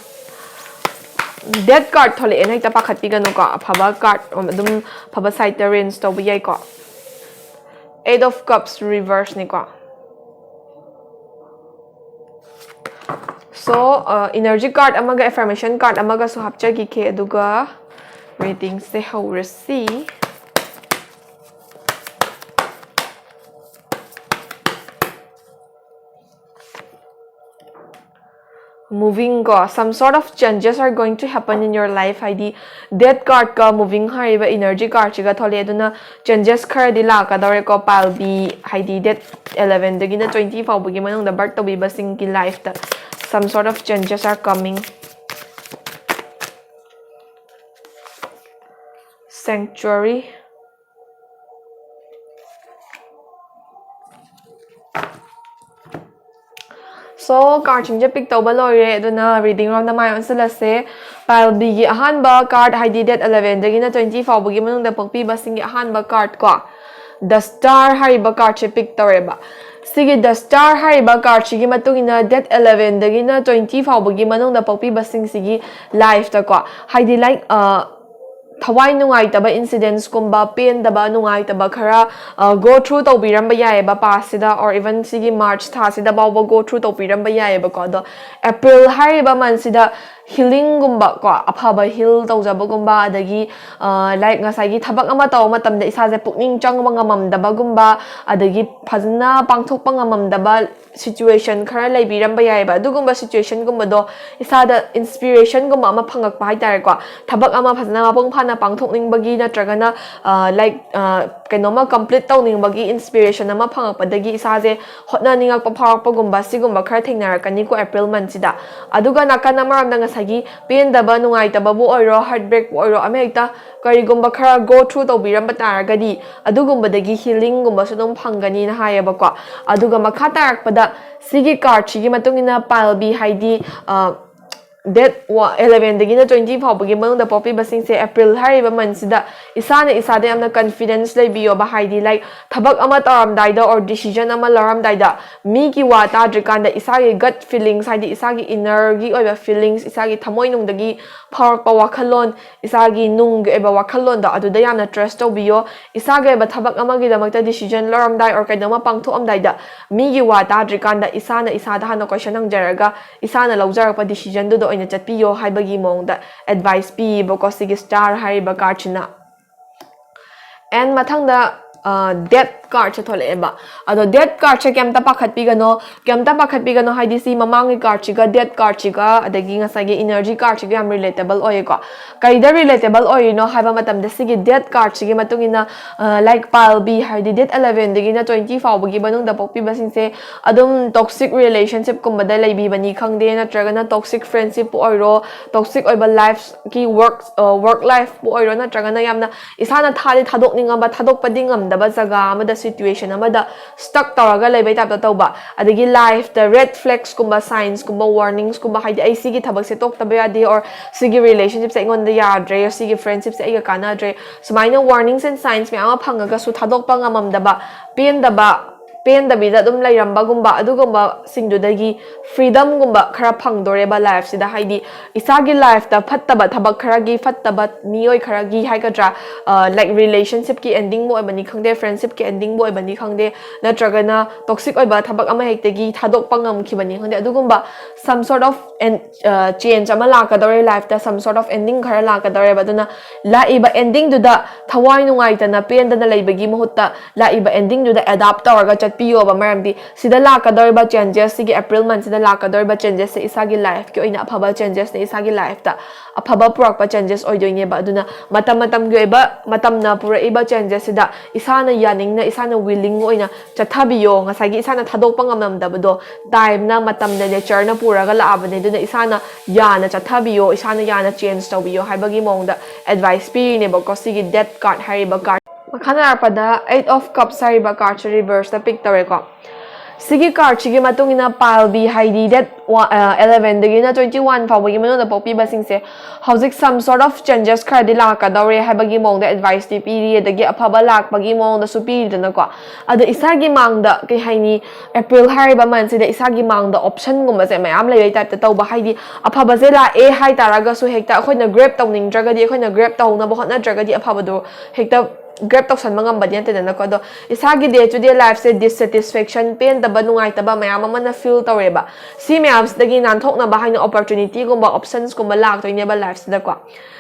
ꯗꯦꯠ ꯀꯥꯔꯠ ꯊꯣꯛꯂꯛꯑꯦꯅ ꯍꯦꯛꯇ ꯄꯥꯈꯠꯄꯤꯒꯅꯨꯀꯣ꯫ ꯑꯐꯕ ꯀꯥꯔꯠ ꯑꯗꯨꯝ, ꯑꯐꯕ ꯁꯥꯏꯠꯇ ꯔꯦꯟꯖ ꯇꯧꯕ ꯌꯥꯏꯀꯣ꯫ Eight of Cups reverse ꯅꯤꯀꯣ. So, energy card ꯑꯃꯒ affirmation card ꯑꯃꯒꯁꯨ ꯍꯥꯞꯆꯈꯤꯒꯦ, ꯑꯗꯨꯒ reading ꯁꯦ ꯍꯧꯔꯁꯤ꯫ Moving ꯀꯣ, some sort of changes are going to happen in your life. ꯍꯥꯏꯗꯤ Death card ꯀ Moving ꯍꯥꯏꯔꯤꯕ energy card ꯁꯤꯒ ꯊꯣꯛꯂꯛꯑꯦ, ꯑꯗꯨꯅ changes ꯈꯔꯗꯤ ꯂꯥꯛꯀꯗꯧꯔꯦꯀꯣ꯫ Pile B, ꯍꯥꯏꯗꯤ date eleven ꯗꯒꯤꯅ twenty ꯐꯥꯎꯕꯒꯤ ꯃꯅꯨꯡꯗ birth ꯇꯧꯕꯤꯕꯁꯤꯡꯒꯤ life ꯇ some sort of changes are coming. Sanctuary. So, card ꯁꯤꯡꯁꯦ pick ꯇꯧꯕ ꯂꯣꯏꯔꯦ, ꯑꯗꯨꯅ reading round ꯗ ꯃꯥꯏ ꯑꯣꯟꯁꯤꯜꯂꯁꯦ꯫ Pile B ꯒꯤ ꯑꯍꯥꯟꯕ card, ꯍꯥꯏꯗꯤ date eleven ꯗꯒꯤꯅ twenty ꯐꯥꯎꯕꯒꯤ ꯃꯅꯨꯡꯗ ꯄꯣꯛꯄꯤꯕꯁꯤꯡꯒꯤ ꯑꯍꯥꯟꯕ card ꯀꯣ, The Star ꯍꯥꯏꯔꯤꯕ card ꯁꯦ pick ꯇꯧꯔꯦꯕ꯫ ꯁꯤꯒꯤ The Star ꯍꯥꯏꯔꯤꯕ card ꯁꯤꯒꯤ ꯃꯇꯨꯡ ꯏꯟꯅ date eleven ꯗꯒꯤꯅ twenty ꯐꯥꯎꯕꯒꯤ ꯃꯅꯨꯡꯗ ꯄꯣꯛꯄꯤꯕꯁꯤꯡꯁꯤꯒꯤ life ꯇꯀꯣ, ꯍꯥꯏꯗꯤ, like, ꯑ, ꯊꯋꯥꯏ ꯅꯨꯡꯉꯥꯏꯇꯕ incidents ꯀꯨꯝꯕ, ꯄꯦꯟꯗꯕ, ꯅꯨꯡꯉꯥꯏꯇꯕ ꯈꯔ, ꯑ, go through ꯇꯧꯕꯤꯔꯝꯕ ꯌꯥꯏꯑꯕ past ꯁꯤꯗ, or even ꯁꯤꯒꯤ March ꯊꯥꯁꯤꯗ ꯐꯥꯎꯕ go through ꯇꯧꯕꯤꯔꯝꯕ ꯌꯥꯏꯑꯕꯀꯣ꯫ ꯑꯗꯣ April ꯍꯥꯏꯔꯤꯕ month ꯁꯤꯗ healing ꯒꯨꯝꯕ ꯀꯣ, ꯑꯐꯕ heal ꯇꯧꯖꯕꯒꯨꯝꯕ, ꯑꯗꯒꯤ, ꯑ, like, ꯉꯁꯥꯏꯒꯤ ꯊꯕꯛ ꯑꯃ ꯇꯧꯕ ꯃꯇꯝꯗ ꯏꯁꯥꯁꯦ ꯄꯨꯛꯅꯤꯡ ꯆꯪꯕ ꯉꯝꯃꯝꯗꯕꯒꯨꯝꯕ, ꯑꯗꯒꯤ ꯐꯖꯅ ꯄꯥꯡꯊꯣꯛꯄ ꯉꯝꯃꯝꯗꯕ situation ꯈꯔ ꯂꯩꯕꯤꯔꯝꯕ ꯌꯥꯏꯑꯕ꯫ ꯑꯗꯨꯒꯨꯝꯕ situation ꯒꯨꯝꯕꯗꯣ ꯏꯁꯥꯗ inspiration ꯒꯨꯝꯕ ꯑꯃ ꯐꯪꯉꯛꯄ ꯍꯥꯏꯇꯥꯔꯦꯀꯣ꯫ ꯊꯕꯛ ꯑꯃ ꯐꯖꯅ ꯃꯄꯨꯡ ꯐꯥꯅ ꯄꯥꯡꯊꯣꯛꯅꯤꯡꯕꯒꯤ ꯅꯠꯇ꯭ꯔꯒꯅ, ꯑ, like, ꯑ, ꯀꯩꯅꯣꯝꯃ complete ꯇꯧꯅꯤꯡꯕꯒꯤ inspiration ꯑꯃ ꯐꯪꯉꯛꯄꯗꯒꯤ ꯏꯁꯥꯁꯦ ꯍꯣꯠꯅꯅꯤꯡꯉꯛꯄ ꯐꯥꯎꯔꯛꯄꯒꯨꯝꯕ, ꯁꯤꯒꯨꯝꯕ ꯈꯔ ꯊꯦꯡꯅꯔꯛꯀꯅꯤꯀꯣ April month ꯁꯤꯗ꯫ ꯑꯗꯨꯒ ꯅꯥꯀꯟ ꯑꯃꯔꯣꯝꯗ ꯉꯁꯥꯏꯒꯤ ꯄꯦꯟꯗꯕ, ꯅꯨꯡꯉꯥꯏꯇꯕꯕꯨ ꯑꯣꯏꯔꯣ, heartbreak ꯄꯨ ꯑꯣꯏꯔꯣ, ꯑꯃ ꯍꯦꯛꯇ ꯀꯔꯤꯒꯨꯝꯕ ꯈꯔ go through ꯇꯧꯕꯤꯔꯝꯕ ꯇꯥꯔꯒꯗꯤ, ꯑꯗꯨꯒꯨꯝꯕꯗꯒꯤ healing ꯒꯨꯝꯕꯁꯨ ꯑꯗꯨꯝ ꯐꯪꯒꯅꯤꯅ ꯍꯥꯏꯌꯦꯕꯀꯣ꯫ ꯑꯗꯨꯒ ꯃꯈꯥ ꯇꯥꯔꯛꯄꯗ ꯁꯤꯒꯤ card ꯁꯤꯒꯤ ꯃꯇꯨꯡ ꯏꯟꯅ Pile B, ꯍꯥꯏꯗꯤ, ꯑ, date eleven ꯗꯒꯤꯅ twenty ꯐꯥꯎꯕꯒꯤ ꯃꯅꯨꯡꯗ ꯄꯣꯛꯄꯤꯕꯁꯤꯡꯁꯦ, April ꯍꯥꯏꯔꯤꯕ month ꯁꯤꯗ ꯏꯁꯥꯅ ꯏꯁꯥꯗ ꯌꯥꯝꯅ confidence ꯂꯩꯕꯤꯌꯣꯕ꯫ ꯍꯥꯏꯗꯤ, like, ꯊꯕꯛ ꯑꯃ ꯇꯧꯔꯝꯗꯥꯏꯗ or decision ꯑꯃ ꯂꯧꯔꯝꯗꯥꯏꯗ ꯃꯤꯒꯤ ꯋꯥ ꯇꯥꯗ꯭ꯔꯤꯀꯥꯟꯗ ꯏꯁꯥꯒꯤ gut feelings, ꯍꯥꯏꯗꯤ ꯏꯁꯥꯒꯤ inner ꯒꯤ ꯑꯣꯏꯕ feelings, ꯏꯁꯥꯒꯤ ꯊꯃꯣꯏꯅꯨꯡꯗꯒꯤ ꯐꯥꯎꯔꯛꯄ ꯋꯥꯈꯜꯂꯣꯟ, ꯏꯁꯥꯒꯤ ꯅꯨꯡꯒꯤ ꯑꯣꯏꯕ ꯋꯥꯈꯜꯂꯣꯟꯗꯣ ꯑꯗꯨꯗ ꯌꯥꯝꯅ trust ꯇꯧꯕꯤꯌꯣ꯫ ꯏꯁꯥꯒꯤ ꯑꯣꯏꯕ ꯊꯕꯛ ꯑꯃꯒꯤꯗꯃꯛꯇ decision ꯂꯧꯔꯝꯗꯥꯏ or ꯀꯩꯅꯣꯝꯃ ꯄꯥꯡꯊꯣꯛꯑꯝꯗꯥꯏꯗ ꯃꯤꯒꯤ ꯋꯥ ꯇꯥꯗ꯭ꯔꯤꯀꯥꯟꯗ ꯏꯁꯥꯅ ꯏꯁꯥꯗ ꯍꯥꯟꯅ question ꯍꯪꯖꯔꯒ ꯏꯁꯥꯅ ꯂꯧꯖꯔꯛꯄ decision ꯗꯨꯗ ꯑꯣꯏꯅ ꯆꯠꯄꯤꯌꯣ ꯍꯥꯏꯕꯒꯤ ꯃꯑꯣꯡꯗ advice ꯄꯤꯌꯦꯕꯀꯣ ꯁꯤꯒꯤ Star ꯍꯥꯏꯔꯤꯕ card ꯁꯤꯅ꯫ And ꯃꯊꯪꯗ, ꯑ, Death card ꯁꯦ ꯊꯣꯛꯂꯛꯑꯦꯕ꯫ ꯑꯗꯣ Death card ꯁꯦ ꯀꯩꯝꯇ ꯄꯥꯈꯠꯄꯤꯒꯅꯣ, ꯀꯩꯝꯇ ꯄꯥꯈꯠꯄꯤꯒꯅꯣ, ꯍꯥꯏꯗꯤ ꯁꯤ ꯃꯃꯥꯡꯒꯤ card ꯁꯤꯒ, Death card ꯁꯤꯒ, ꯑꯗꯒꯤ ꯉꯁꯥꯏꯒꯤ Energy card ꯁꯤꯒ ꯌꯥꯝ relatable ꯑꯣꯏꯌꯦꯀꯣ꯫ ꯀꯩꯗ relatable ꯑꯣꯏꯔꯤꯅꯣ ꯍꯥꯏꯕ ꯃꯇꯝꯗ, ꯁꯤꯒꯤ Death card ꯁꯤꯒꯤ ꯃꯇꯨꯡ ꯏꯟꯅ, ꯑ, ꯂꯥꯏꯔꯤꯛ ꯄꯥꯜꯕꯤ, ꯍꯥꯏꯗꯤ date eleven ꯗꯒꯤꯅ twenty ꯐꯥꯎꯕꯒꯤ ꯃꯅꯨꯡꯗ ꯄꯣꯛꯄꯤꯕꯁꯤꯡꯁꯦ ꯑꯗꯨꯝ toxic relationship ꯀꯨꯝꯕꯗ ꯂꯩꯕꯤꯕꯅꯤ ꯈꯪꯗꯦ, ꯅꯠꯇ꯭ꯔꯒꯅ toxic friendship ꯄꯨ ꯑꯣꯏꯔꯣ, toxic ꯑꯣꯏꯕ life ꯀꯤ work, ꯑ, work life ꯄꯨ ꯑꯣꯏꯔꯣ, ꯅꯠꯇ꯭ꯔꯒꯅ ꯌꯥꯝꯅ ꯏꯁꯥꯅ ꯊꯥꯗꯤ ꯊꯥꯗꯣꯛꯅꯤꯡꯉꯕ, ꯊꯥꯗꯣꯛꯄꯗꯤ ꯉꯝꯗꯕ ꯖꯒꯥ ꯑꯃꯗ, situation ꯑꯃꯗ stuck ꯇꯧꯔꯒ ꯂꯩꯕꯩ type ꯇ ꯇꯧꯕ, ꯑꯗꯒꯤ life ꯇ red flags ꯀꯨꯝꯕ, signs ꯀꯨꯝꯕ, warnings ꯀꯨꯝꯕ, ꯍꯥꯏꯗꯤ ꯑꯩ ꯁꯤꯒꯤ ꯊꯕꯛꯁꯦ ꯇꯣꯛꯇꯕ ꯌꯥꯗꯦ, or ꯁꯤꯒꯤ relationship ꯁꯦ ꯑꯩꯉꯣꯟꯗ ꯌꯥꯗ꯭ꯔꯦ, ꯁꯤꯒꯤ friendship ꯁꯦ ꯑꯩꯒ ꯀꯥꯟꯅꯗ꯭ꯔꯦ, ꯁꯨꯃꯥꯏꯅ warnings and signs ꯃꯌꯥꯝ ꯑꯃ ꯐꯪꯉꯒꯁꯨ ꯊꯥꯗꯣꯛꯄ ꯉꯝꯃꯝꯗꯕ, ꯄꯦꯟꯗꯕ, ꯄꯦꯟꯗꯕꯤꯗ ꯑꯗꯨꯝ ꯂꯩꯔꯝꯕꯒꯨꯝꯕ, ꯑꯗꯨꯒꯨꯝꯕꯁꯤꯡꯗꯨꯗꯒꯤ freedom ꯒꯨꯝꯕ ꯈꯔ ꯐꯪꯗꯣꯔꯦꯕ life ꯁꯤꯗ꯫ ꯍꯥꯏꯗꯤ ꯏꯁꯥꯒꯤ life ꯇ ꯐꯠꯇꯕ ꯊꯕꯛ ꯈꯔꯒꯤ, ꯐꯠꯇꯕ ꯃꯤꯑꯣꯏ ꯈꯔꯒꯤ ꯍꯥꯏꯒꯗ꯭ꯔꯥ, ꯑ, like, relationship ꯀꯤ ending ꯕꯨ ꯑꯣꯏꯕꯅꯤ ꯈꯪꯗꯦ, friendship ꯀꯤ ending ꯕꯨ ꯑꯣꯏꯕꯅꯤ ꯈꯪꯗꯦ, ꯅꯠꯇ꯭ꯔꯒꯅ toxic ꯑꯣꯏꯕ ꯊꯕꯛ ꯑꯃ ꯍꯦꯛꯇꯒꯤ ꯊꯥꯗꯣꯛꯄ ꯉꯝꯈꯤꯕꯅꯤ ꯈꯪꯗꯦ, ꯑꯗꯨꯒꯨꯝꯕ some sort of en-, ꯑ, change ꯑꯃ ꯂꯥꯛꯀꯗꯧꯔꯦ life ꯇ, some sort of ending ꯈꯔ ꯂꯥꯛꯀꯗꯧꯔꯦꯕ꯫ ꯑꯗꯨꯅ ꯂꯥꯛꯏꯕ ending ꯗꯨꯗ ꯊꯋꯥꯏ ꯅꯨꯡꯉꯥꯏꯇꯅ, ꯄꯦꯟꯗꯅ ꯂꯩꯕꯒꯤ ꯃꯍꯨꯠꯇ ꯂꯥꯛꯏꯕ ending ꯗꯨꯗ adapt ꯇꯧꯔꯒ ꯆꯠꯄꯤꯌꯣꯕ꯫ ꯃꯔꯝꯗꯤ ꯁꯤꯗ ꯂꯥꯛꯀꯗꯧꯔꯤꯕ changes, ꯁꯤꯒꯤ April month ꯁꯤꯗ ꯂꯥꯛꯀꯗꯧꯔꯤꯕ changes ꯁꯦ ꯏꯁꯥꯒꯤ life ꯀꯤ ꯑꯣꯏꯅ ꯑꯐꯕ changes ꯅꯦ, ꯏꯁꯥꯒꯤ life ꯇ ꯑꯐꯕ ꯄꯨꯔꯛꯄ changes ꯑꯣꯏꯗꯣꯏꯅꯦꯕ꯫ ꯑꯗꯨꯅ ꯃꯇꯝ ꯃꯇꯝꯒꯤ ꯑꯣꯏꯕ, ꯃꯇꯝꯅ ꯄꯨꯔꯛꯏꯕ changes ꯁꯤꯗ ꯏꯁꯥꯅ ꯌꯥꯅꯤꯡꯅ, ꯏꯁꯥꯅ willing ꯑꯣꯏꯅ ꯆꯠꯊꯕꯤꯌꯣ꯫ ꯉꯁꯥꯏꯒꯤ ꯏꯁꯥꯅ ꯊꯥꯗꯣꯛꯄ ꯉꯝꯂꯝꯗꯕꯗꯣ time ꯅ, ꯃꯇꯝꯅ, nature ꯅ ꯄꯨꯔꯒ ꯂꯥꯛꯑꯕꯅꯦ꯫ ꯑꯗꯨꯅ ꯏꯁꯥꯅ ꯌꯥꯅ ꯆꯠꯊꯕꯤꯌꯣ, ꯏꯁꯥꯅ ꯌꯥꯅ change ꯇꯧꯕꯤꯌꯣ ꯍꯥꯏꯕꯒꯤ ꯃꯑꯣꯡꯗ advice ꯄꯤꯔꯤꯅꯦꯕꯀꯣ ꯁꯤꯒꯤ Death card ꯍꯥꯏꯔꯤꯕ card꯫ ꯃꯈꯥ ꯇꯥꯔꯛꯄꯗ Eight of Cups ꯍꯥꯏꯔꯤꯕ card ꯁꯦ reverse ꯇ pick ꯇꯧꯔꯦꯀꯣ꯫ ꯁꯤꯒꯤ card ꯁꯤꯒꯤ ꯃꯇꯨꯡ ꯏꯟꯅ pile B ꯍꯥꯏꯗꯤ date eleven ꯗꯒꯤꯅ twenty one ꯐꯥꯎꯕꯒꯤ ꯃꯅꯨꯡꯗ ꯄꯣꯛꯄꯤꯕꯁꯤꯡꯁꯦ ꯍꯧꯖꯤꯛ some sort of changes ꯈꯔꯗꯤ ꯂꯥꯛꯀꯗꯧꯔꯦ ꯍꯥꯏꯕꯒꯤ ꯃꯑꯣꯡꯗ advice ꯇꯤ ꯄꯤꯔꯤ, ꯑꯗꯒꯤ ꯑꯐꯕ ꯂꯥꯛꯄꯒꯤ ꯃꯑꯣꯡꯗꯁꯨ ꯄꯤꯔꯤꯗꯅꯀꯣ꯫ ꯑꯗꯣ ꯏꯁꯥꯒꯤ ꯃꯥꯡꯗ ꯀꯩ ꯍꯥꯏꯅꯤ, April ꯍꯥꯏꯔꯤꯕ month ꯁꯤꯗ ꯏꯁꯥꯒꯤ ꯃꯥꯡꯗ option ꯒꯨꯝꯕꯁꯦ ꯃꯌꯥꯝ ꯂꯩꯕꯩ type ꯇ ꯇꯧꯕ, ꯍꯥꯏꯗꯤ ꯑꯐꯕꯁꯦ ꯂꯥꯛꯑꯦ ꯍꯥꯏꯇꯥꯔꯒꯁꯨ ꯍꯦꯛꯇ ꯑꯩꯈꯣꯏꯅ grab ꯇꯧꯅꯤꯡꯗ꯭ꯔꯒꯗꯤ, ꯑꯩꯈꯣꯏꯅ grab ꯇꯧꯍꯧꯅꯕ ꯍꯣꯠꯅꯗ꯭ꯔꯒꯗꯤ ꯑꯐꯕꯗꯣ ꯍꯦꯛꯇ grab ꯇꯧꯁꯟꯕ ꯉꯝꯕꯗꯤ ꯅꯠꯇꯦꯗꯅꯀꯣ꯫ ꯑꯗꯣ ꯏꯁꯥꯒꯤ day to day life say dissatisfaction, ꯄꯦꯟꯗꯕ, ꯅꯨꯡꯉꯥꯏꯇꯕ ꯃꯌꯥꯝ ꯑꯃꯅ feel ꯇꯧꯔꯦꯕ꯫ ꯁꯤ ꯃꯌꯥꯝꯁꯤꯗꯒꯤ ꯅꯥꯟꯊꯣꯛꯅꯕ ꯍꯥꯏꯅ opportunity ꯒꯨꯝꯕ, options ꯀꯨꯝꯕ ꯂꯥꯛꯇꯣꯏꯅꯦꯕ life ꯁꯤꯗꯀꯣ꯫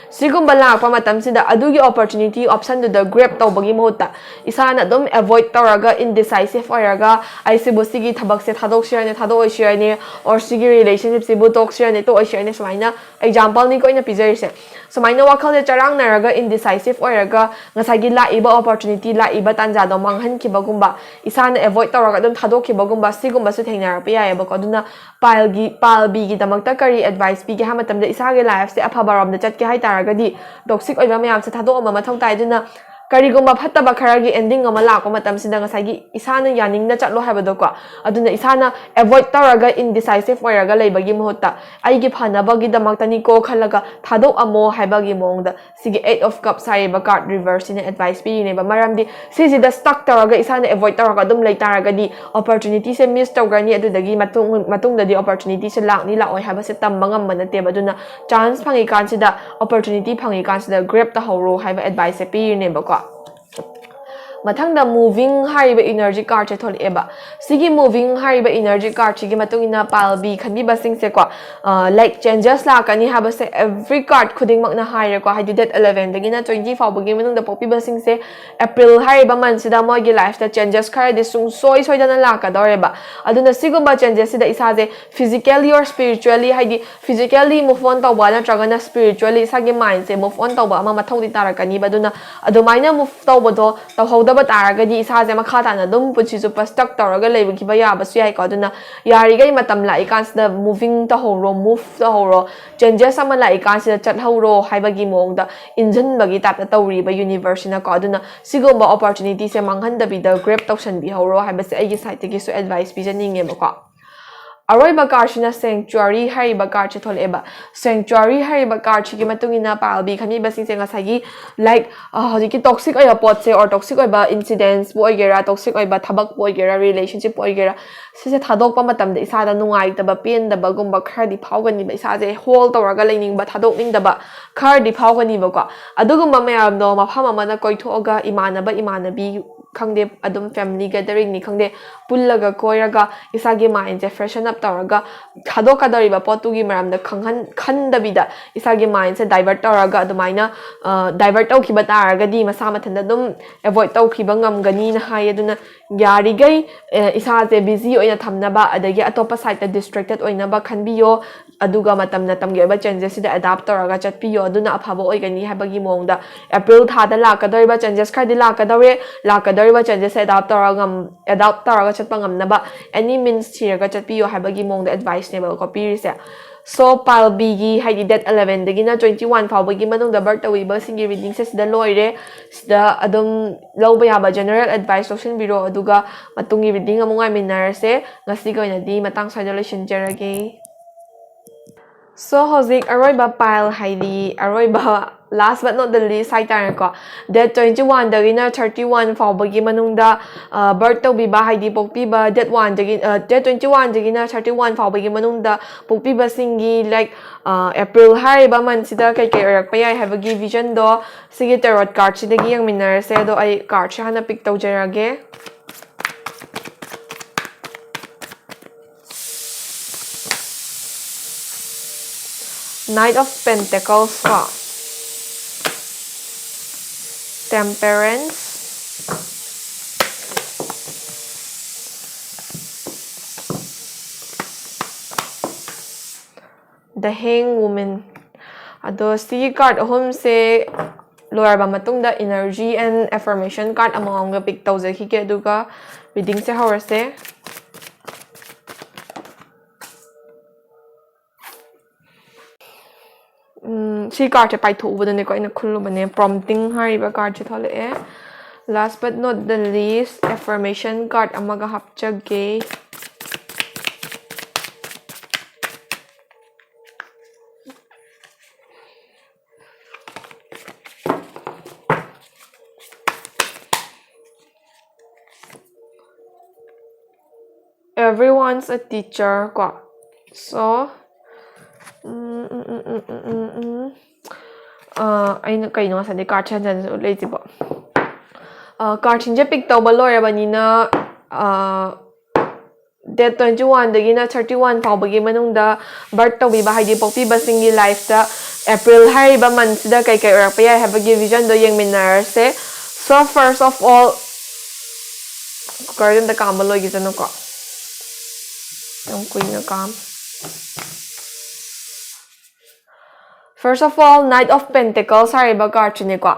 ꯁꯤꯒꯨꯝꯕ ꯂꯥꯛꯄ ꯃꯇꯝꯁꯤꯗ ꯑꯗꯨꯒꯤ opportunity option ꯗꯨꯗ grab ꯇꯧꯕꯒꯤ ꯃꯍꯨꯠꯇ ꯏꯁꯥꯅ ꯑꯗꯨꯝ avoid ꯇꯧꯔꯒ indecisive ꯑꯣꯏꯔꯒ ꯑꯩꯁꯤꯕꯨ ꯁꯤꯒꯤ ꯊꯕꯛꯁꯦ ꯊꯥꯗꯣꯛꯁꯤꯔꯅꯦ, ꯊꯥꯗꯣꯛꯑꯣꯏꯁꯤꯔꯅꯦ, or ꯁꯤꯒꯤ relationship ꯁꯤꯕꯨ ꯇꯣꯛꯁꯤꯔꯅꯦ, ꯇꯣꯛꯑꯣꯏꯁꯤꯔꯅꯦ, ꯁꯨꯃꯥꯏꯅ example ꯅꯤꯀꯣ ꯑꯩꯅ ꯄꯤꯖꯔꯤꯁꯦ꯫ ꯁꯨꯃꯥꯏꯅ ꯋꯥꯈꯜꯁꯦ ꯆꯔꯥꯡꯅꯔꯒ indecisive ꯑꯣꯏꯔꯒ ꯉꯁꯥꯏꯒꯤ ꯂꯥꯛꯏꯕ opportunity, ꯂꯥꯛꯏꯕ ꯇꯥꯟꯖꯥꯗꯣ ꯃꯥꯡꯍꯟꯈꯤꯕꯒꯨꯝꯕ, ꯏꯁꯥꯅ avoid ꯇꯧꯔꯒ ꯑꯗꯨꯝ ꯊꯥꯗꯣꯛꯈꯤꯕꯒꯨꯝꯕ, ꯁꯤꯒꯨꯝꯕꯁꯨ ꯊꯦꯡꯅꯔꯛꯄ ꯌꯥꯏꯑꯕꯀꯣ꯫ ꯑꯗꯨꯅ pile ꯒꯤ, pile B ꯒꯤꯗꯃꯛꯇ ꯀꯔꯤ advice ꯄꯤꯒꯦ ꯍꯥꯏꯕ ꯃꯇꯝꯗ, ꯏꯁꯥꯒꯤ life ꯁꯦ ꯑꯐꯕ ꯔꯣꯝꯗ ꯆꯠꯀꯦ ꯍꯥꯏꯇꯥꯔꯒꯗꯤ toxic ꯑꯣꯏꯕ ꯃꯌꯥꯝꯁꯦ ꯊꯥꯗꯣꯛꯑꯝꯕ ꯃꯊꯧ ꯇꯥꯏ꯫ ꯑꯗꯨꯅ ꯀꯔꯤꯒꯨꯝꯕ ꯐꯠꯇꯕ ꯈꯔꯒꯤ ending ꯑꯃ ꯂꯥꯛꯄ ꯃꯇꯝꯁꯤꯗ ꯉꯁꯥꯏꯒꯤ ꯏꯁꯥꯅ ꯌꯥꯅꯤꯡꯅ ꯆꯠꯂꯣ ꯍꯥꯏꯕꯗꯣꯀꯣ꯫ ꯑꯗꯨꯅ ꯏꯁꯥꯅ avoid ꯇꯧꯔꯒ indecisive ꯑꯣꯏꯔꯒ ꯂꯩꯕꯒꯤ ꯃꯍꯨꯠꯇ ꯑꯩꯒꯤ ꯐꯅꯕꯒꯤꯗꯃꯛꯇꯅꯤꯀꯣ ꯈꯜꯂꯒ ꯊꯥꯗꯣꯛꯑꯝꯃꯣ ꯍꯥꯏꯕꯒꯤ ꯃꯑꯣꯡꯗ ꯁꯤꯒꯤ Eight of Cups ꯍꯥꯏꯔꯤꯕ card reverse ꯁꯤꯅ advice ꯄꯤꯔꯤꯅꯦꯕ꯫ ꯃꯔꯝꯗꯤ ꯁꯤꯁꯤꯗ stuck ꯇꯧꯔꯒ, ꯏꯁꯥꯅ avoid ꯇꯧꯔꯒ ꯑꯗꯨꯝ ꯂꯩ ꯇꯥꯔꯒꯗꯤ opportunity ꯁꯦ miss ꯇꯧꯈ꯭ꯔꯅꯤ, ꯑꯗꯨꯗꯒꯤ ꯃꯇꯨꯡ, ꯃꯇꯨꯡꯗꯗꯤ opportunity ꯁꯦ ꯂꯥꯛꯅꯤ ꯂꯥꯛꯑꯣꯏ ꯍꯥꯏꯕꯁꯦ ꯇꯝꯕ ꯉꯝꯕ ꯅꯠꯇꯦꯕ꯫ ꯑꯗꯨꯅ chance ꯐꯪꯉꯤꯀꯥꯟꯁꯤꯗ, opportunity ꯐꯪꯉꯤꯀꯥꯟꯁꯤꯗ grab ꯇꯧꯍꯧꯔꯣ ꯍꯥꯏꯕ advice ꯁꯦ ꯄꯤꯔꯤꯅꯦꯕꯀꯣ꯫ ꯃꯊꯪꯗ Moving ꯍꯥꯏꯔꯤꯕ energy card ꯁꯦ ꯊꯣꯛꯂꯛꯑꯦꯕ꯫ ꯁꯤꯒꯤ Moving ꯍꯥꯏꯔꯤꯕ energy card ꯁꯤꯒꯤ ꯃꯇꯨꯡ ꯏꯟꯅ pile B ꯈꯟꯕꯤꯕꯁꯤꯡꯁꯦꯀꯣ, ꯑ, like changes ꯂꯥꯛꯀꯅꯤ ꯍꯥꯏꯕꯁꯦ every card ꯈꯨꯗꯤꯡꯃꯛꯅ ꯍꯥꯏꯔꯦꯀꯣ꯫ ꯍꯥꯏꯗꯤ date eleven ꯗꯒꯤꯅ twenty ꯐꯥꯎꯕꯒꯤ ꯃꯅꯨꯡꯗ ꯄꯣꯛꯄꯤꯕꯁꯤꯡꯁꯦ April ꯍꯥꯏꯔꯤꯕ month ꯁꯤꯗ ꯃꯣꯏꯒꯤ life ꯇ changes ꯈꯔꯗꯤ ꯁꯨꯡꯁꯣꯏ ꯁꯣꯏꯗꯅ ꯂꯥꯛꯀꯗꯧꯔꯦꯕ꯫ ꯑꯗꯨꯅ ꯁꯤꯒꯨꯝꯕ changes ꯁꯤꯗ ꯏꯁꯥꯁꯦ physically or spiritually, ꯍꯥꯏꯗꯤ physically move on ꯇꯧꯕ ꯅꯠꯇ꯭ꯔꯒꯅ spiritually ꯏꯁꯥꯒꯤ mind ꯁꯦ move on ꯇꯧꯕ ꯑꯃ ꯃꯊꯧꯗꯤ ꯇꯥꯔꯛꯀꯅꯤꯕ꯫ ꯑꯗꯨꯅ ꯑꯗꯨꯃꯥꯏꯅ move ꯇꯧꯕꯗꯣ ꯇꯧꯍꯧꯗ ꯇꯧꯗꯕ ꯇꯥꯔꯒꯗꯤ ꯏꯁꯥꯁꯦ ꯃꯈꯥ ꯇꯥꯅ ꯑꯗꯨꯝ ꯄꯨꯟꯁꯤ ꯆꯨꯞꯄ stuck ꯇꯧꯔꯒ ꯂꯩꯈꯤꯕ ꯌꯥꯕꯁꯨ ꯌꯥꯏꯀꯣ꯫ ꯑꯗꯨꯅ ꯌꯥꯔꯤꯈꯩ ꯃꯇꯝ ꯂꯥꯛꯏꯀꯥꯟꯁꯤꯗ moving ꯇꯧꯍꯧꯔꯣ, move ꯇꯧꯍꯧꯔꯣ, changes ꯑꯃ ꯂꯥꯛꯏꯀꯥꯟꯁꯤꯗ ꯆꯠꯍꯧꯔꯣ ꯍꯥꯏꯕꯒꯤ ꯃꯑꯣꯡꯗ ꯏꯟꯖꯤꯟꯕꯒꯤ type ꯇ ꯇꯧꯔꯤꯕ universe ꯁꯤꯅꯀꯣ꯫ ꯑꯗꯨꯅ ꯁꯤꯒꯨꯝꯕ opportunity ꯁꯦ ꯃꯥꯡꯍꯟꯗꯕꯤꯗ grab ꯇꯧꯁꯟꯕꯤꯍꯧꯔꯣ ꯍꯥꯏꯕꯁꯦ ꯑꯩꯒꯤ side ꯇꯒꯤꯁꯨ advice ꯄꯤꯖꯅꯤꯡꯉꯦꯕꯀꯣ꯫ ꯑꯔꯣꯏꯕ card ꯁꯤꯅ Sanctuary ꯍꯥꯏꯔꯤꯕ card ꯁꯦ ꯊꯣꯛꯂꯛꯑꯦꯕ꯫ Sanctuary ꯍꯥꯏꯔꯤꯕ card ꯁꯤꯒꯤ ꯃꯇꯨꯡ ꯏꯟꯅ ꯄꯥꯜꯕꯤ ꯈꯟꯕꯤꯕꯁꯤꯡꯁꯦ ꯉꯁꯥꯏꯒꯤ, like, ꯑ, ꯍꯧꯖꯤꯛꯀꯤ toxic ꯑꯣꯏꯕ ꯄꯣꯠꯁꯦ, or toxic ꯑꯣꯏꯕ incidents ꯄꯨ ꯑꯣꯏꯒꯦꯔꯥ, toxic ꯑꯣꯏꯕ ꯊꯕꯛꯄꯨ ꯑꯣꯏꯒꯦꯔꯥ, relationship ꯄꯨ ꯑꯣꯏꯒꯦꯔꯥ, ꯁꯤꯁꯦ ꯊꯥꯗꯣꯛꯄ ꯃꯇꯝꯗ ꯏꯁꯥꯗ ꯅꯨꯡꯉꯥꯏꯇꯕ, ꯄꯦꯟꯗꯕꯒꯨꯝꯕ ꯈꯔꯗꯤ ꯐꯥꯎꯒꯅꯤꯕ, ꯏꯁꯥꯁꯦ hold ꯇꯧꯔꯒ ꯂꯩꯅꯤꯡꯕ, ꯊꯥꯗꯣꯛꯅꯤꯡꯗꯕ ꯈꯔꯗꯤ ꯐꯥꯎꯒꯅꯤꯕꯀꯣ꯫ ꯑꯗꯨꯒꯨꯝꯕ ꯃꯌꯥꯝꯗꯣ ꯃꯐꯝ ꯑꯃꯗ ꯀꯣꯏꯊꯣꯛꯑꯒ, ꯏꯃꯥꯟꯅꯕ ꯏꯃꯥꯟꯅꯕꯤ ꯈꯪꯗꯦ, ꯑꯗꯨꯝ family gathering ꯅꯤ ꯈꯪꯗꯦ, ꯄꯨꯜꯂꯒ ꯀꯣꯏꯔꯒ ꯏꯁꯥꯒꯤ mind ꯁꯦ freshen up ꯇꯧꯔꯒ, ꯊꯥꯗꯣꯛꯀꯗꯧꯔꯤꯕ ꯄꯣꯠꯇꯨꯒꯤ ꯃꯔꯝꯗ ꯈꯪꯍꯟ-, ꯈꯟꯗꯕꯤꯗ ꯏꯁꯥꯒꯤ mind ꯁꯦ divert ꯇꯧꯔꯒ, ꯑꯗꯨꯃꯥꯏꯅ, ꯑ, divert ꯇꯧꯈꯤꯕ ꯇꯥꯔꯒꯗꯤ ꯃꯁꯥ ꯃꯊꯟꯇ ꯑꯗꯨꯝ avoid ꯇꯧꯈꯤꯕ ꯉꯝꯒꯅꯤꯅ ꯍꯥꯏ꯫ ꯑꯗꯨꯅ ꯌꯥꯔꯤꯈꯩ, ꯑ, ꯏꯁꯥꯁꯦ busy ꯑꯣꯏꯅ ꯊꯝꯅꯕ, ꯑꯗꯒꯤ ꯑꯇꯣꯞꯄ side ꯇ distracted ꯑꯣꯏꯅꯕ ꯈꯟꯕꯤꯌꯣ꯫ ꯑꯗꯨꯒ ꯃꯇꯝ ꯃꯇꯝꯒꯤ ꯑꯣꯏꯕ changes ꯁꯤꯗ adapt ꯇꯧꯔꯒ ꯆꯠꯄꯤꯌꯣ, ꯑꯗꯨꯅ ꯑꯐꯕ ꯑꯣꯏꯒꯅꯤ ꯍꯥꯏꯕꯒꯤ ꯃꯑꯣꯡꯗ꯫ April ꯊꯥꯗ ꯂꯥꯛꯀꯗꯧꯔꯤꯕ changes ꯈꯔꯗꯤ ꯂꯥꯛꯀꯗꯧꯔꯦ, ꯂꯥꯛꯀꯗꯧꯔꯤꯕ changes ꯁꯦ adapt ꯇꯧꯔꯒ ꯉꯝ-, adapt ꯇꯧꯔꯒ ꯆꯠꯄ ꯉꯝꯅꯕ any means ꯊꯤꯔꯒ ꯆꯠꯄꯤꯌꯣ ꯍꯥꯏꯕꯒꯤ ꯃꯑꯣꯡꯗ advice ꯅꯦꯕꯀꯣ ꯄꯤꯔꯤꯁꯦ꯫ So, ꯄꯥꯜꯕꯤꯒꯤ, ꯍꯥꯏꯗꯤ date eleven ꯗꯒꯤꯅ twenty one ꯐꯥꯎꯕꯒꯤ ꯃꯅꯨꯡꯗ birth ꯇꯧꯕꯤꯕꯁꯤꯡꯒꯤ reading ꯁꯦ ꯁꯤꯗ ꯂꯣꯏꯔꯦ꯫ ꯁꯤꯗ ꯑꯗꯨꯝ ꯂꯧꯕ ꯌꯥꯕ general advice ꯂꯧꯁꯤꯟꯕꯤꯔꯣ, ꯑꯗꯨꯒ ꯃꯇꯨꯡꯒꯤ reading ꯑꯃꯨꯛ ꯉꯥꯏꯃꯤꯟꯅꯔꯁꯦ꯫ ꯉꯁꯤꯒꯤ ꯑꯣꯏꯅꯗꯤ ꯃꯇꯥꯡ ꯁ꯭ꯋꯥꯏꯗ ꯂꯣꯏꯁꯤꯟꯖꯔꯒꯦ꯫ So, ꯍꯧꯖꯤꯛ ꯑꯔꯣꯏꯕ pile, ꯍꯥꯏꯗꯤ ꯑꯔꯣꯏꯕ, last but not the least ꯍꯥꯏꯇꯥꯔꯦꯀꯣ, date twenty one ꯗꯒꯤꯅ thirty one ꯐꯥꯎꯕꯒꯤ ꯃꯅꯨꯡꯗ, ꯑ, birth ꯇꯧꯕꯤꯕ, ꯍꯥꯏꯗꯤ ꯄꯣꯛꯄꯤꯕ, date one ꯗꯒꯤ, ꯑ, date twenty one ꯗꯒꯤꯅ thirty one ꯐꯥꯎꯕꯒꯤ ꯃꯅꯨꯡꯗ ꯄꯣꯛꯄꯤꯕꯁꯤꯡꯒꯤ, like, ꯑ, April ꯍꯥꯏꯔꯤꯕ month ꯁꯤꯗ ꯀꯩꯀꯩ ꯑꯣꯏꯔꯛꯄ ꯌꯥꯏ ꯍꯥꯏꯕꯒꯤ vision ꯗꯣ ꯁꯤꯒꯤ tarot card ꯁꯤꯗꯒꯤ ꯌꯦꯡꯃꯤꯟꯅꯔꯁꯦ꯫ ꯑꯗꯣ ꯑꯩ card ꯁꯦ ꯍꯥꯟꯅ pick ꯇꯧꯖꯔꯒꯦ꯫ Knight of Pentacles ꯀꯣ, Temperance, The Hanged Woman꯫ ꯑꯗꯣ ꯁꯤꯒꯤ card ꯑꯍꯨꯝꯁꯦ ꯂꯣꯏꯔꯕ ꯃꯇꯨꯡꯗ energy and affirmation card ꯑꯃꯃꯝꯒ pick ꯇꯧꯖꯈꯤꯒꯦ, ꯑꯗꯨꯒ readingꯁꯦ ꯍꯧꯔꯁꯦ꯫ ꯎꯝ, ꯁꯤ cardꯁꯦ ꯄꯥꯏꯊꯣꯛꯎꯕꯗꯅꯦꯀꯣ, ꯑꯩꯅ ꯈꯨꯜꯂꯨꯕꯅꯦ, prompting ꯍꯥꯏꯔꯤꯕ cardꯁꯦ ꯊꯣꯛꯂꯛꯑꯦ꯫ Last but not the least, affirmation card ꯑꯃꯒ ꯍꯥꯞꯆꯒꯦ꯫ Everyone's a teacher ꯀꯣ꯫ So, ꯎꯝ, ꯎꯝ, ꯎꯝ, ꯎꯝ, ꯎꯝ, ꯎꯝ, ꯎꯝ꯫ ꯑ, ꯑꯩꯅ ꯀꯩꯅꯣ ꯉꯁꯥꯏꯗꯩ card ꯍꯟꯖꯟ ꯍꯟꯖꯟ ꯎꯠꯂꯛꯏꯁꯤꯕꯣ? ꯑ, cardꯁꯤꯡꯁꯦ pick ꯇꯧꯕ ꯂꯣꯏꯔꯕꯅꯤꯅ, ꯑ, date twenty one ꯗꯒꯤꯅ thirty one ꯐꯥꯎꯕꯒꯤ ꯃꯅꯨꯡꯗ birth ꯇꯧꯕꯤꯕ, ꯍꯥꯏꯗꯤ ꯄꯣꯛꯄꯤꯕꯁꯤꯡꯒꯤ lifeꯇ April ꯍꯥꯏꯔꯤꯕ monthꯁꯤꯗ ꯀꯩ ꯀꯩ ꯑꯣꯏꯔꯛꯄ ꯌꯥꯏ ꯍꯥꯏꯕꯒꯤ visionꯗꯣ ꯌꯦꯡꯃꯤꯟꯅꯔꯁꯦ꯫ So first of all, cookerꯁꯦ ꯑꯝꯇ ꯀꯥꯝꯕ ꯂꯣꯏꯈꯤꯁꯅꯨꯀꯣ, ꯌꯥꯝ ꯀꯨꯏꯅ ꯀꯥꯝ꯫ First of all, Knight of Pentacles ꯍꯥꯏꯔꯤꯕ cardꯁꯤꯅꯦꯀꯣ꯫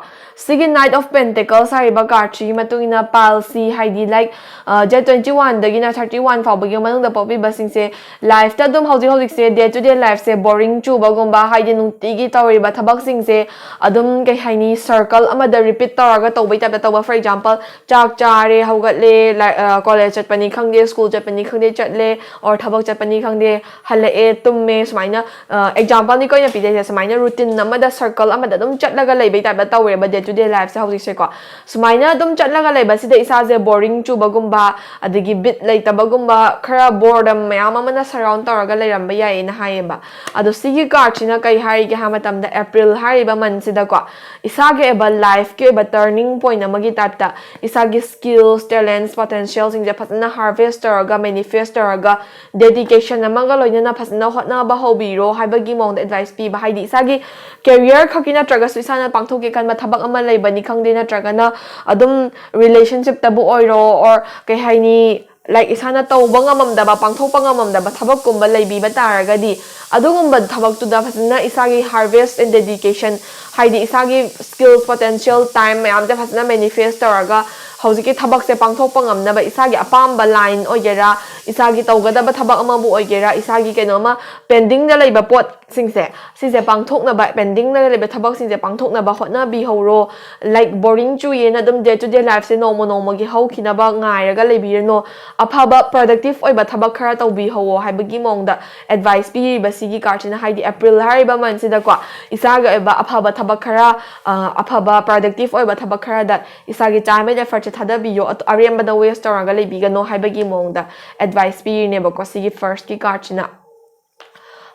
ꯁꯤꯒꯤ Knight of Pentacles ꯍꯥꯏꯔꯤꯕ cardꯁꯤꯒꯤ ꯃꯇꯨꯡ ꯏꯟꯅ pile C, ꯍꯥꯏꯗꯤ, like, ꯑ, date twenty one ꯗꯒꯤꯅ thirty one ꯐꯥꯎꯕꯒꯤ ꯃꯅꯨꯡꯗ ꯄꯣꯛꯄꯤꯕꯁꯤꯡꯁꯦ lifeꯇ ꯑꯗꯨꯝ ꯍꯧꯖꯤꯛ ꯍꯧꯖꯤꯛꯁꯦ day to day lifeꯁꯦ boring ꯆꯨꯕꯒꯨꯝꯕ, ꯍꯥꯏꯗꯤ ꯅꯨꯡꯇꯤꯒꯤ ꯇꯧꯔꯤꯕ ꯊꯕꯛꯁꯤꯡꯁꯦ ꯑꯗꯨꯝ, ꯀꯩ ꯍꯥꯏꯅꯤ, circle ꯑꯃꯗ repeat ꯇꯧꯔꯒ ꯇꯧꯕꯩ typeꯇ ꯇꯧꯕ꯫ For example, ꯆꯥꯛ ꯆꯥꯔꯦ, ꯍꯧꯒꯠꯂꯦ, ꯂꯥꯏ-, ꯑ, college ꯆꯠꯄꯅꯤ ꯈꯪꯗꯦ, school ꯆꯠꯄꯅꯤ ꯈꯪꯗꯦ, ꯆꯠꯂꯦ, or ꯊꯕꯛ ꯆꯠꯄꯅꯤ ꯈꯪꯗꯦ, ꯍꯜꯂꯛꯑꯦ, ꯇꯨꯝꯃꯦ, ꯁꯨꯃꯥꯏꯅ, ꯑ, exampleꯅꯤꯀꯣ ꯑꯩꯅ ꯄꯤꯖꯩꯁꯦ, ꯁꯨꯃꯥꯏꯅ routine ꯑꯃꯗ, circle ꯑꯃꯗ ꯑꯗꯨꯝ ꯆꯠꯂꯒ ꯂꯩꯕꯩ typeꯇ ꯇꯧꯔꯦꯕ day to day lifeꯁꯦ ꯍꯧꯖꯤꯛꯁꯦꯀꯣ꯫ ꯁꯨꯃꯥꯏꯅ ꯑꯗꯨꯝ ꯆꯠꯂꯒ ꯂꯩꯕꯁꯤꯗ ꯏꯁꯥꯁꯦ boring ꯆꯨꯕꯒꯨꯝꯕ, ꯑꯗꯒꯤ bit ꯂꯩꯇꯕꯒꯨꯝꯕ, ꯈꯔ boredom ꯃꯌꯥꯝ ꯑꯃꯅ surround ꯇꯧꯔꯒ ꯂꯩꯔꯝꯕ ꯌꯥꯏꯌꯦꯅ ꯍꯥꯏꯌꯦꯕ꯫ ꯑꯗꯣ ꯁꯤꯒꯤ cardꯁꯤꯅ ꯀꯩ ꯍꯥꯏꯔꯤꯒꯦ ꯍꯥꯏꯕ ꯃꯇꯝꯗ, April ꯍꯥꯏꯔꯤꯕ monthꯁꯤꯗꯀꯣ, ꯏꯁꯥꯒꯤ ꯑꯣꯏꯕ lifeꯀꯤ ꯑꯣꯏꯕ turning point ꯑꯃꯒꯤ typeꯇ ꯏꯁꯥꯒꯤ skills, talents, potentialꯁꯤꯡꯁꯦ ꯐꯖꯅ harvest ꯇꯧꯔꯒ, manifest ꯇꯧꯔꯒ, dedication ꯑꯃꯒ ꯂꯣꯏꯅꯅ ꯐꯖꯅ ꯍꯣꯠꯅꯕ ꯍꯧꯕꯤꯔꯣ ꯍꯥꯏꯕꯒꯤ ꯃꯑꯣꯡꯗ advice ꯄꯤꯕ꯫ ꯍꯥꯏꯗꯤ ꯏꯁꯥꯒꯤ career ꯈꯛꯀꯤ ꯅꯠꯇ꯭ꯔꯒꯁꯨ ꯏꯁꯥꯅ ꯄꯥꯡꯊꯣꯛꯀꯦ ꯈꯟꯕ ꯊꯕꯛ ꯑꯃ ꯂꯩꯕꯅꯤ ꯈꯪꯗꯦ, ꯅꯠꯇ꯭ꯔꯒꯅ ꯑꯗꯨꯝ relationshipꯇꯕꯨ ꯑꯣꯏꯔꯣ, or, ꯀꯩ ꯍꯥꯏꯅꯤ, ꯂꯥꯏꯛ ꯏꯁꯥꯅ ꯇꯧꯕ ꯉꯝꯃꯝꯗꯕ, ꯄꯥꯡꯊꯣꯛꯄ ꯉꯝꯃꯝꯗꯕ ꯊꯕꯛꯀꯨꯝꯕ ꯂꯩꯕꯤꯕ ꯇꯥꯔꯒꯗꯤ, ꯑꯗꯨꯒꯨꯝꯕ ꯊꯕꯛꯇꯨꯗ ꯐꯖꯅ ꯏꯁꯥꯒꯤ harvest and dedication, ꯍꯥꯏꯗꯤ ꯏꯁꯥꯒꯤ skills, potential, time ꯃꯌꯥꯝꯁꯦ ꯐꯖꯅ manifest ꯇꯧꯔꯒ ꯍꯧꯖꯤꯛꯀꯤ ꯊꯕꯛꯁꯦ ꯄꯥꯡꯊꯣꯛꯄ ꯉꯝꯅꯕ ꯏꯁꯥꯒꯤ ꯑꯄꯥꯝꯕ line ꯑꯣꯏꯒꯦꯔꯥ, ꯏꯁꯥꯒꯤ ꯇꯧꯒꯗꯕ ꯊꯕꯛ ꯑꯃꯕꯨ ꯑꯣꯏꯒꯦꯔꯥ, ꯏꯁꯥꯒꯤ ꯀꯩꯅꯣꯝꯃ pendingꯗ ꯂꯩꯕ ꯄꯣꯠꯁꯤꯡꯁꯦ, ꯁꯤꯁꯦ ꯄꯥꯡꯊꯣꯛꯅꯕ, pendingꯗ ꯂꯩꯕ ꯊꯕꯛꯁꯤꯡꯁꯦ ꯄꯥꯡꯊꯣꯛꯅꯕ ꯍꯣꯠꯅꯕꯤꯍꯧꯔꯣ꯫ ꯂꯥꯏꯛ boring ꯆꯨꯏꯌꯦꯅ ꯑꯗꯨꯝ day to day lifeꯁꯦ ꯅꯣꯡꯃ ꯅꯣꯡꯃꯒꯤ ꯍꯧꯈꯤꯅꯕ ꯉꯥꯏꯔꯒ ꯂꯩꯕꯤꯔꯅꯨ꯫ ꯑꯐꯕ productive ꯑꯣꯏꯕ ꯊꯕꯛ ꯈꯔ ꯇꯧꯕꯤꯍꯧꯋꯣ ꯍꯥꯏꯕꯒꯤ ꯃꯑꯣꯡꯗ advice ꯄꯤꯔꯤꯕ ꯁꯤꯒꯤ cardꯁꯤꯅ, ꯍꯥꯏꯗꯤ April ꯍꯥꯏꯔꯤꯕ monthꯁꯤꯗꯀꯣ ꯏꯁꯥꯒꯤ ꯑꯣꯏꯕ ꯑꯐꯕ ꯊꯕꯛ ꯈꯔ, ꯑ, ꯑꯐꯕ productive ꯑꯣꯏꯕ ꯊꯕꯛ ꯈꯔꯗ ꯏꯁꯥꯒꯤ time and effortꯁꯦ ꯊꯥꯗꯕꯤꯌꯣ, ꯑꯇꯣ-, ꯑꯔꯦꯝꯕꯗ waste ꯇꯧꯔꯒ ꯂꯩꯕꯤꯒꯅꯣ ꯍꯥꯏꯕꯒꯤ ꯃꯑꯣꯡꯗ advice ꯄꯤꯔꯤꯅꯦꯕꯀꯣ ꯁꯤꯒꯤ firstꯀꯤ cardꯁꯤꯅ꯫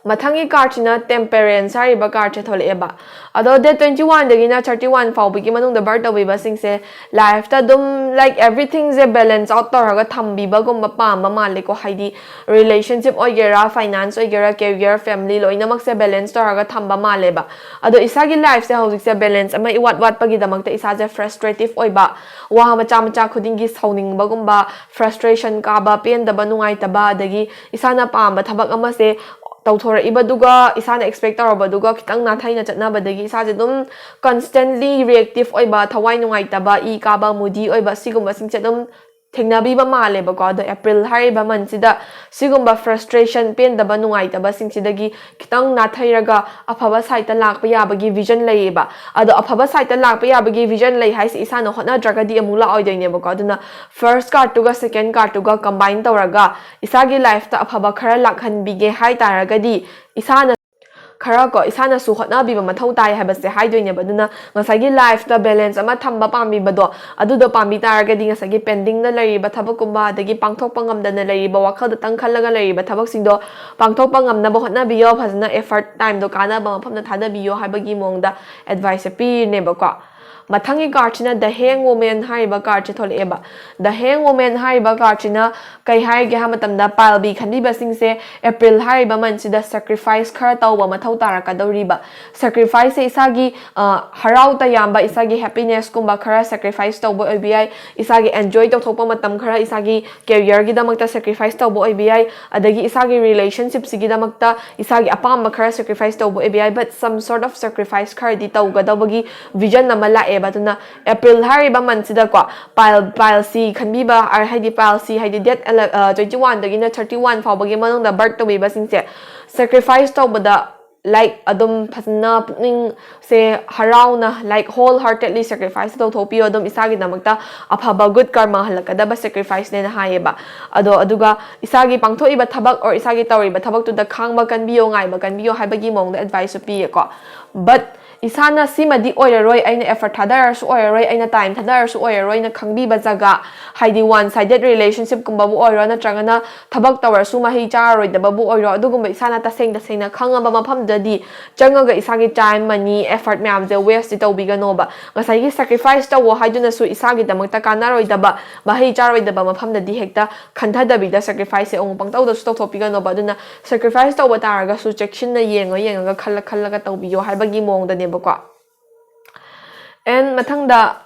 ꯃꯊꯪꯒꯤ cardꯁꯤꯅ Temperance ꯍꯥꯏꯔꯤꯕ cardꯁꯦ ꯊꯣꯛꯂꯛꯑꯦꯕ꯫ ꯑꯗꯣ date twenty oneꯗꯒꯤꯅ thirty one ꯐꯥꯎꯕꯒꯤ ꯃꯅꯨꯡꯗ birth ꯇꯧꯕꯤꯕꯁꯤꯡꯁꯦ lifeꯇ ꯑꯗꯨꯝ, ꯂꯥꯏꯛ, everythingꯁꯦ balance out ꯇꯧꯔꯒ ꯊꯝꯕꯤꯕꯒꯨꯝꯕ ꯄꯥꯝꯕ ꯃꯥꯜꯂꯦꯀꯣ꯫ ꯍꯥꯏꯗꯤ relationship ꯑꯣꯏꯒꯦꯔꯥ, finance ꯑꯣꯏꯒꯦꯔꯥ, career, family ꯂꯣꯏꯅꯃꯛꯁꯦ balance ꯇꯧꯔꯒ ꯊꯝꯕ ꯃꯥꯜꯂꯦꯕ꯫ ꯑꯗꯣ ꯏꯁꯥꯒꯤ lifeꯁꯦ ꯍꯧꯖꯤꯛꯁꯦ balance ꯑꯃ ꯏꯋꯥꯠ ꯋꯥꯠꯄꯒꯤꯗꯃꯛꯇ ꯏꯁꯥꯁꯦ frustrative ꯑꯣꯏꯕ, ꯋꯥ ꯃꯆꯥ ꯃꯆꯥ ꯈꯨꯗꯤꯡꯒꯤ ꯁꯥꯎꯅꯤꯡꯕꯒꯨꯝꯕ, frustration ꯀꯥꯕ, ꯄꯦꯟꯗꯕ, ꯅꯨꯡꯉꯥꯏꯇꯕ, ꯑꯗꯒꯤ ꯏꯁꯥꯅ ꯄꯥꯝꯕ ꯊꯕꯛ ꯑꯃꯁꯦ ꯇꯧꯊꯣꯔꯛꯏꯕꯗꯨꯒ, ꯏꯁꯥꯅ expect ꯇꯧꯔꯕꯗꯨꯒ ꯈꯤꯇꯪ ꯅꯥꯊꯩꯅ ꯆꯠꯅꯕꯗꯒꯤ ꯏꯁꯥꯁꯦ ꯑꯗꯨꯝ constantly reactive ꯑꯣꯏꯕ, ꯊꯋꯥꯏ ꯅꯨꯡꯉꯥꯏꯇꯕ, ꯏ ꯀꯥꯕ, moody ꯑꯣꯏꯕ, ꯁꯤꯒꯨꯝꯕꯁꯤꯡꯁꯦ ꯑꯗꯨꯝ ꯊꯦꯡꯅꯕꯤꯕ ꯃꯥꯜꯂꯦꯕꯀꯣ꯫ ꯑꯗꯣ April ꯍꯥꯏꯔꯤꯕ monthꯁꯤꯗ ꯁꯤꯒꯨꯝꯕ frustration, ꯄꯦꯟꯗꯕ, ꯅꯨꯡꯉꯥꯏꯇꯕꯁꯤꯡꯁꯤꯗꯒꯤ ꯈꯤꯇꯪ ꯅꯥꯊꯩꯔꯒ ꯑꯐꯕ sideꯇ ꯂꯥꯛꯄ ꯌꯥꯕꯒꯤ vision ꯂꯩꯌꯦꯕ꯫ ꯑꯗꯣ ꯑꯐꯕ sideꯇ ꯂꯥꯛꯄ ꯌꯥꯕꯒꯤ vision ꯂꯩ ꯍꯥꯏꯁꯦ ꯏꯁꯥꯅ ꯍꯣꯠꯅꯗ꯭ꯔꯒꯗꯤ ꯑꯃꯨꯛ ꯂꯥꯛꯑꯣꯏꯗꯣꯏꯅꯦꯕꯀꯣ꯫ ꯑꯗꯨꯅ first cardꯇꯨꯒ second cardꯇꯨꯒ combine ꯇꯧꯔꯒ ꯏꯁꯥꯒꯤ lifeꯇ ꯑꯐꯕ ꯈꯔ ꯂꯥꯛꯍꯟꯕꯤꯒꯦ ꯍꯥꯏ ꯇꯥꯔꯒꯗꯤ, ꯏꯁꯥꯅ ꯈꯔ ꯀꯣ, ꯏꯁꯥꯅꯁꯨ ꯍꯣꯠꯅꯕꯤꯕ ꯃꯊꯧ ꯇꯥꯏ ꯍꯥꯏꯕꯁꯦ ꯍꯥꯏꯗꯣꯏꯅꯦꯕ꯫ ꯑꯗꯨꯅ ꯉꯁꯥꯏꯒꯤ lifeꯇ balance ꯑꯃ ꯊꯝꯕ ꯄꯥꯝꯕꯤꯕꯗꯣ, ꯑꯗꯨꯗꯣ ꯄꯥꯝꯕꯤ ꯇꯥꯔꯒꯗꯤ ꯉꯁꯥꯏꯒꯤ pendingꯗ ꯂꯩꯔꯤꯕ ꯊꯕꯛꯀꯨꯝꯕ, ꯑꯗꯒꯤ ꯄꯥꯡꯊꯣꯛꯄ ꯉꯝꯗꯅ ꯂꯩꯔꯤꯕ, ꯋꯥꯈꯜꯗꯇꯪ ꯈꯜꯂꯒ ꯂꯩꯔꯤꯕ ꯊꯕꯛꯁꯤꯡꯗꯣ ꯄꯥꯡꯊꯣꯛꯄ ꯉꯝꯅꯕ ꯍꯣꯠꯅꯕꯤꯌꯣ꯫ ꯐꯖꯅ effort, timeꯗꯣ ꯀꯥꯟꯅꯕ ꯃꯐꯝꯗ ꯊꯥꯗꯕꯤꯌꯣ ꯍꯥꯏꯕꯒꯤ ꯃꯑꯣꯡꯗ adviceꯁꯦ ꯄꯤꯔꯤꯅꯦꯕꯀꯣ꯫ ꯃꯊꯪꯒꯤ cardꯁꯤꯅ The Hanged Woman ꯍꯥꯏꯔꯤꯕ cardꯁꯦ ꯊꯣꯛꯂꯛꯑꯦꯕ꯫ The Hanged Woman ꯍꯥꯏꯔꯤꯕ cardꯁꯤꯅ ꯀꯩ ꯍꯥꯏꯒꯦ ꯍꯥꯏꯕ ꯃꯇꯝꯗ, pile B ꯈꯟꯕꯤꯕꯁꯤꯡꯁꯦ April ꯍꯥꯏꯔꯤꯕ monthꯁꯤꯗ sacrifice ꯈꯔ ꯇꯧꯕ ꯃꯊꯧ ꯇꯥꯔꯛꯀꯗꯧꯔꯤꯕ꯫ Sacrificeꯁꯦ ꯏꯁꯥꯒꯤ, ꯑ, ꯍꯔꯥꯎ ꯇꯌꯥꯝꯕ, ꯏꯁꯥꯒꯤ happinessꯀꯨꯝꯕ ꯈꯔ sacrifice ꯇꯧꯕ ꯑꯣꯏꯕ ꯌꯥꯏ, ꯏꯁꯥꯒꯤ enjoy ꯇꯧꯊꯣꯛꯄ ꯃꯇꯝ ꯈꯔ, ꯏꯁꯥꯒꯤ careerꯒꯤꯗꯃꯛꯇ sacrifice ꯇꯧꯕ ꯑꯣꯏꯕ ꯌꯥꯏ, ꯑꯗꯒꯤ ꯏꯁꯥꯒꯤ relationshipꯁꯤꯒꯤꯗꯃꯛꯇ ꯏꯁꯥꯒꯤ ꯑꯄꯥꯝꯕ ꯈꯔ sacrifice ꯇꯧꯕ ꯑꯣꯏꯕ ꯌꯥꯏ, but some sort of sacrifice ꯈꯔꯗꯤ ꯇꯧꯒꯗꯧꯕꯒꯤ vision ꯑꯃ ꯂꯥꯛꯑꯦꯕ꯫ ꯑꯗꯨꯅ April ꯍꯥꯏꯔꯤꯕ monthꯁꯤꯗꯀꯣ, pile, pile C ꯈꯟꯕꯤꯕ, ꯑ, ꯍꯥꯏꯗꯤ pile C ꯍꯥꯏꯗꯤ date ele-, ꯑ, twenty oneꯗꯒꯤꯅ thirty one ꯐꯥꯎꯕꯒꯤ ꯃꯅꯨꯡꯗ birth ꯇꯧꯕꯤꯕꯁꯤꯡꯁꯦ sacrifice ꯇꯧꯕꯗ, like, ꯑꯗꯨꯝ ꯐꯖꯅ ꯄꯨꯛꯅꯤꯡꯁꯦ ꯍꯔꯥꯎꯅ, like, whole heartedly sacrifice ꯇꯧꯊꯣꯛꯄꯤꯌꯣ꯫ ꯑꯗꯨꯝ ꯏꯁꯥꯒꯤꯗꯃꯛꯇ ꯑꯐꯕ good karma ꯍꯜꯂꯛꯀꯗꯕ sacrificeꯅꯦꯅ ꯍꯥꯏꯌꯦꯕ꯫ ꯑꯗꯣ ꯑꯗꯨꯒ ꯏꯁꯥꯒꯤ ꯄꯥꯡꯊꯣꯛꯏꯕ ꯊꯕꯛ or ꯏꯁꯥꯒꯤ ꯇꯧꯔꯤꯕ ꯊꯕꯛꯇꯨꯗ ꯈꯥꯡꯕ ꯀꯟꯕꯤꯌꯣ, ꯉꯥꯏꯕ ꯀꯟꯕꯤꯌꯣ ꯍꯥꯏꯕꯒꯤ ꯃꯑꯣꯡꯗ adviceꯁꯨ ꯄꯤꯌꯦꯀꯣ꯫ But ꯏꯁꯥꯅ ꯁꯤꯃꯗꯤ ꯑꯣꯏꯔꯔꯣꯏ, ꯑꯩꯅ effort ꯊꯥꯗꯔꯁꯨ ꯑꯣꯏꯔꯔꯣꯏ, ꯑꯩꯅ time ꯊꯥꯗꯔꯁꯨ ꯑꯣꯏꯔꯔꯣꯏꯅ ꯈꯪꯕꯤꯕ ꯖꯒꯥ, ꯍꯥꯏꯗꯤ one sided relationshipꯀꯨꯝꯕꯕꯨ ꯑꯣꯏꯔꯣ, ꯅꯠꯇ꯭ꯔꯒꯅ ꯊꯕꯛ ꯇꯧꯔꯁꯨ ꯃꯍꯩ ꯆꯥꯔꯔꯣꯏꯗꯕꯕꯨ ꯑꯣꯏꯔꯣ, ꯑꯗꯨꯒꯨꯝꯕ ꯏꯁꯥꯅ ꯇꯁꯦꯡ ꯇꯁꯦꯡꯅ ꯈꯪꯉꯕ ꯃꯐꯝꯗꯨꯗꯗꯤ ꯆꯪꯉꯒ ꯏꯁꯥꯒꯤ time, money, effort ꯃꯌꯥꯝꯁꯦ wasteꯇꯤ ꯇꯧꯕꯤꯒꯅꯣꯕ꯫ ꯉꯁꯥꯏꯒꯤ sacrifice ꯇꯧꯋꯣ ꯍꯥꯏꯗꯨꯅꯁꯨ ꯏꯁꯥꯒꯤꯗꯃꯛꯇ ꯀꯥꯟꯅꯔꯣꯏꯗꯕ, ꯃꯍꯩ ꯆꯥꯔꯣꯏꯗꯕ ꯃꯐꯝꯗꯗꯤ ꯍꯦꯛꯇ ꯈꯟꯊꯗꯕꯤꯗ sacrificeꯁꯦ ꯑꯃꯨꯛ ꯄꯪꯇꯧꯗꯁꯨ ꯇꯧꯊꯣꯛꯄꯤꯒꯅꯣꯕ꯫ ꯑꯗꯨꯅ sacrifice ꯇꯧꯕ ꯇꯥꯔꯒꯁꯨ ꯆꯦꯛꯁꯤꯟꯅ ꯌꯦꯡꯉ ꯌꯦꯡꯉꯒ, ꯈꯜꯂ ꯈꯜꯂꯒ ꯇꯧꯕꯤꯌꯣ ꯍꯥꯏꯕꯒꯤ ꯃꯑꯣꯡꯗꯅꯦꯕꯀꯣ꯫ And ꯃꯊꯪꯗ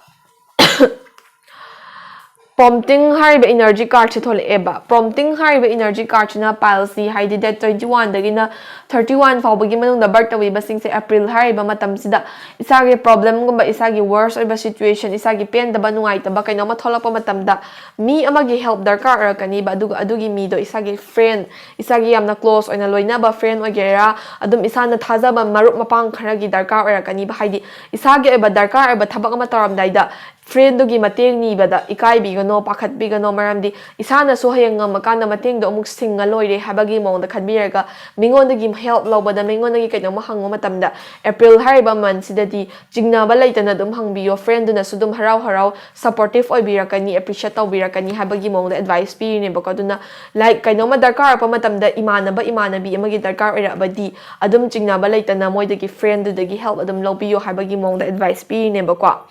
Prompting ꯍꯥꯏꯔꯤꯕ energy cardꯁꯦ ꯊꯣꯛꯂꯛꯑꯦꯕ꯫ Prompting ꯍꯥꯏꯔꯤꯕ energy cardꯁꯤꯅ pile C, ꯍꯥꯏꯗꯤ date twenty oneꯗꯒꯤꯅ thirty one ꯐꯥꯎꯕꯒꯤ ꯃꯅꯨꯡꯗ birth ꯇꯧꯕꯤꯕꯁꯤꯡꯁꯦ April ꯍꯥꯏꯔꯤꯕ ꯃꯇꯝꯁꯤꯗ ꯏꯁꯥꯒꯤ problemꯒꯨꯝꯕ, ꯏꯁꯥꯒꯤ worst ꯑꯣꯏꯕ situation, ꯏꯁꯥꯒꯤ ꯄꯦꯟꯗꯕ, ꯅꯨꯡꯉꯥꯏꯇꯕ ꯀꯩꯅꯣꯝꯃ ꯊꯣꯛꯂꯛꯄ ꯃꯇꯝꯗ ꯃꯤ ꯑꯃꯒꯤ help ꯗꯔꯀꯥꯔ ꯑꯣꯏꯔꯛꯀꯅꯤꯕ꯫ ꯑꯗꯨꯒ ꯑꯗꯨꯒꯤ ꯃꯤꯗꯣ ꯏꯁꯥꯒꯤ friend, ꯏꯁꯥꯒꯤ ꯌꯥꯝꯅ close ꯑꯣꯏꯅ ꯂꯣꯏꯅꯕ friend ꯑꯣꯏꯒꯦꯔꯥ, ꯑꯗꯨꯝ ꯏꯁꯥꯅ ꯊꯥꯖꯕ ꯃꯔꯨꯞ ꯃꯄꯥꯡ ꯈꯔꯒꯤ ꯗꯔꯀꯥꯔ ꯑꯣꯏꯔꯛꯀꯅꯤꯕ꯫ ꯍꯥꯏꯗꯤ ꯏꯁꯥꯒꯤ ꯑꯣꯏꯕ ꯗꯔꯀꯥꯔ ꯑꯣꯏꯕ ꯊꯕꯛ ꯑꯃ ꯇꯧꯔꯝꯗꯥꯏꯗ friendꯗꯨꯒꯤ ꯃꯇꯦꯡ ꯅꯤꯕꯗ ꯏꯀꯥꯏꯕꯤꯒꯅꯣ, ꯄꯥꯈꯠꯄꯤꯒꯅꯣ꯫ ꯃꯔꯝꯗꯤ ꯏꯁꯥꯅꯁꯨ ꯍꯌꯦꯡ ꯉꯝꯃꯀꯥꯟꯗ ꯃꯇꯦꯡꯗꯣ ꯑꯃꯨꯛ ꯁꯤꯡꯉ ꯂꯣꯏꯔꯦ ꯍꯥꯏꯕꯒꯤ ꯃꯑꯣꯡꯗ ꯈꯟꯕꯤꯔꯒ, ꯃꯤꯉꯣꯟꯗꯒꯤ help ꯂꯧꯕꯗ, ꯃꯤꯉꯣꯟꯗꯒꯤ ꯀꯩꯅꯣꯝꯃ ꯍꯪꯕ ꯃꯇꯝꯗ, April ꯍꯥꯏꯔꯤꯕ monthꯁꯤꯗꯗꯤ ꯆꯤꯡꯅꯕ ꯂꯩꯇꯅ ꯑꯗꯨꯝ ꯍꯪꯕꯤꯌꯣ꯫ Friendꯗꯨꯅꯁꯨ ꯑꯗꯨꯝ ꯍꯔꯥꯎ ꯍꯔꯥꯎ supportive ꯑꯣꯏꯕꯤꯔꯛꯀꯅꯤ, appreciate ꯇꯧꯕꯤꯔꯛꯀꯅꯤ ꯍꯥꯏꯕꯒꯤ ꯃꯑꯣꯡꯗ advice ꯄꯤꯔꯤꯅꯦꯕꯀꯣ꯫ ꯑꯗꯨꯅ, like, ꯀꯩꯅꯣꯝꯃ ꯗꯔꯀꯥꯔ ꯑꯣꯏꯔꯛꯄ ꯃꯇꯝꯗ ꯏꯃꯥꯟꯅꯕ, ꯏꯃꯥꯟꯅꯕꯤ ꯑꯃꯒꯤ ꯗꯔꯀꯥꯔ ꯑꯣꯏꯔꯛꯑꯕꯗꯤ, ꯑꯗꯨꯝ ꯆꯤꯡꯅꯕ ꯂꯩꯇꯅ ꯃꯣꯏꯗꯒꯤ, friendꯗꯨꯗꯒꯤ help ꯑꯗꯨꯝ ꯂꯧꯕꯤꯌꯣ ꯍꯥꯏꯕꯒꯤ ꯃꯑꯣꯡꯗ advice ꯄꯤꯔꯤꯅꯦꯕꯀꯣ꯫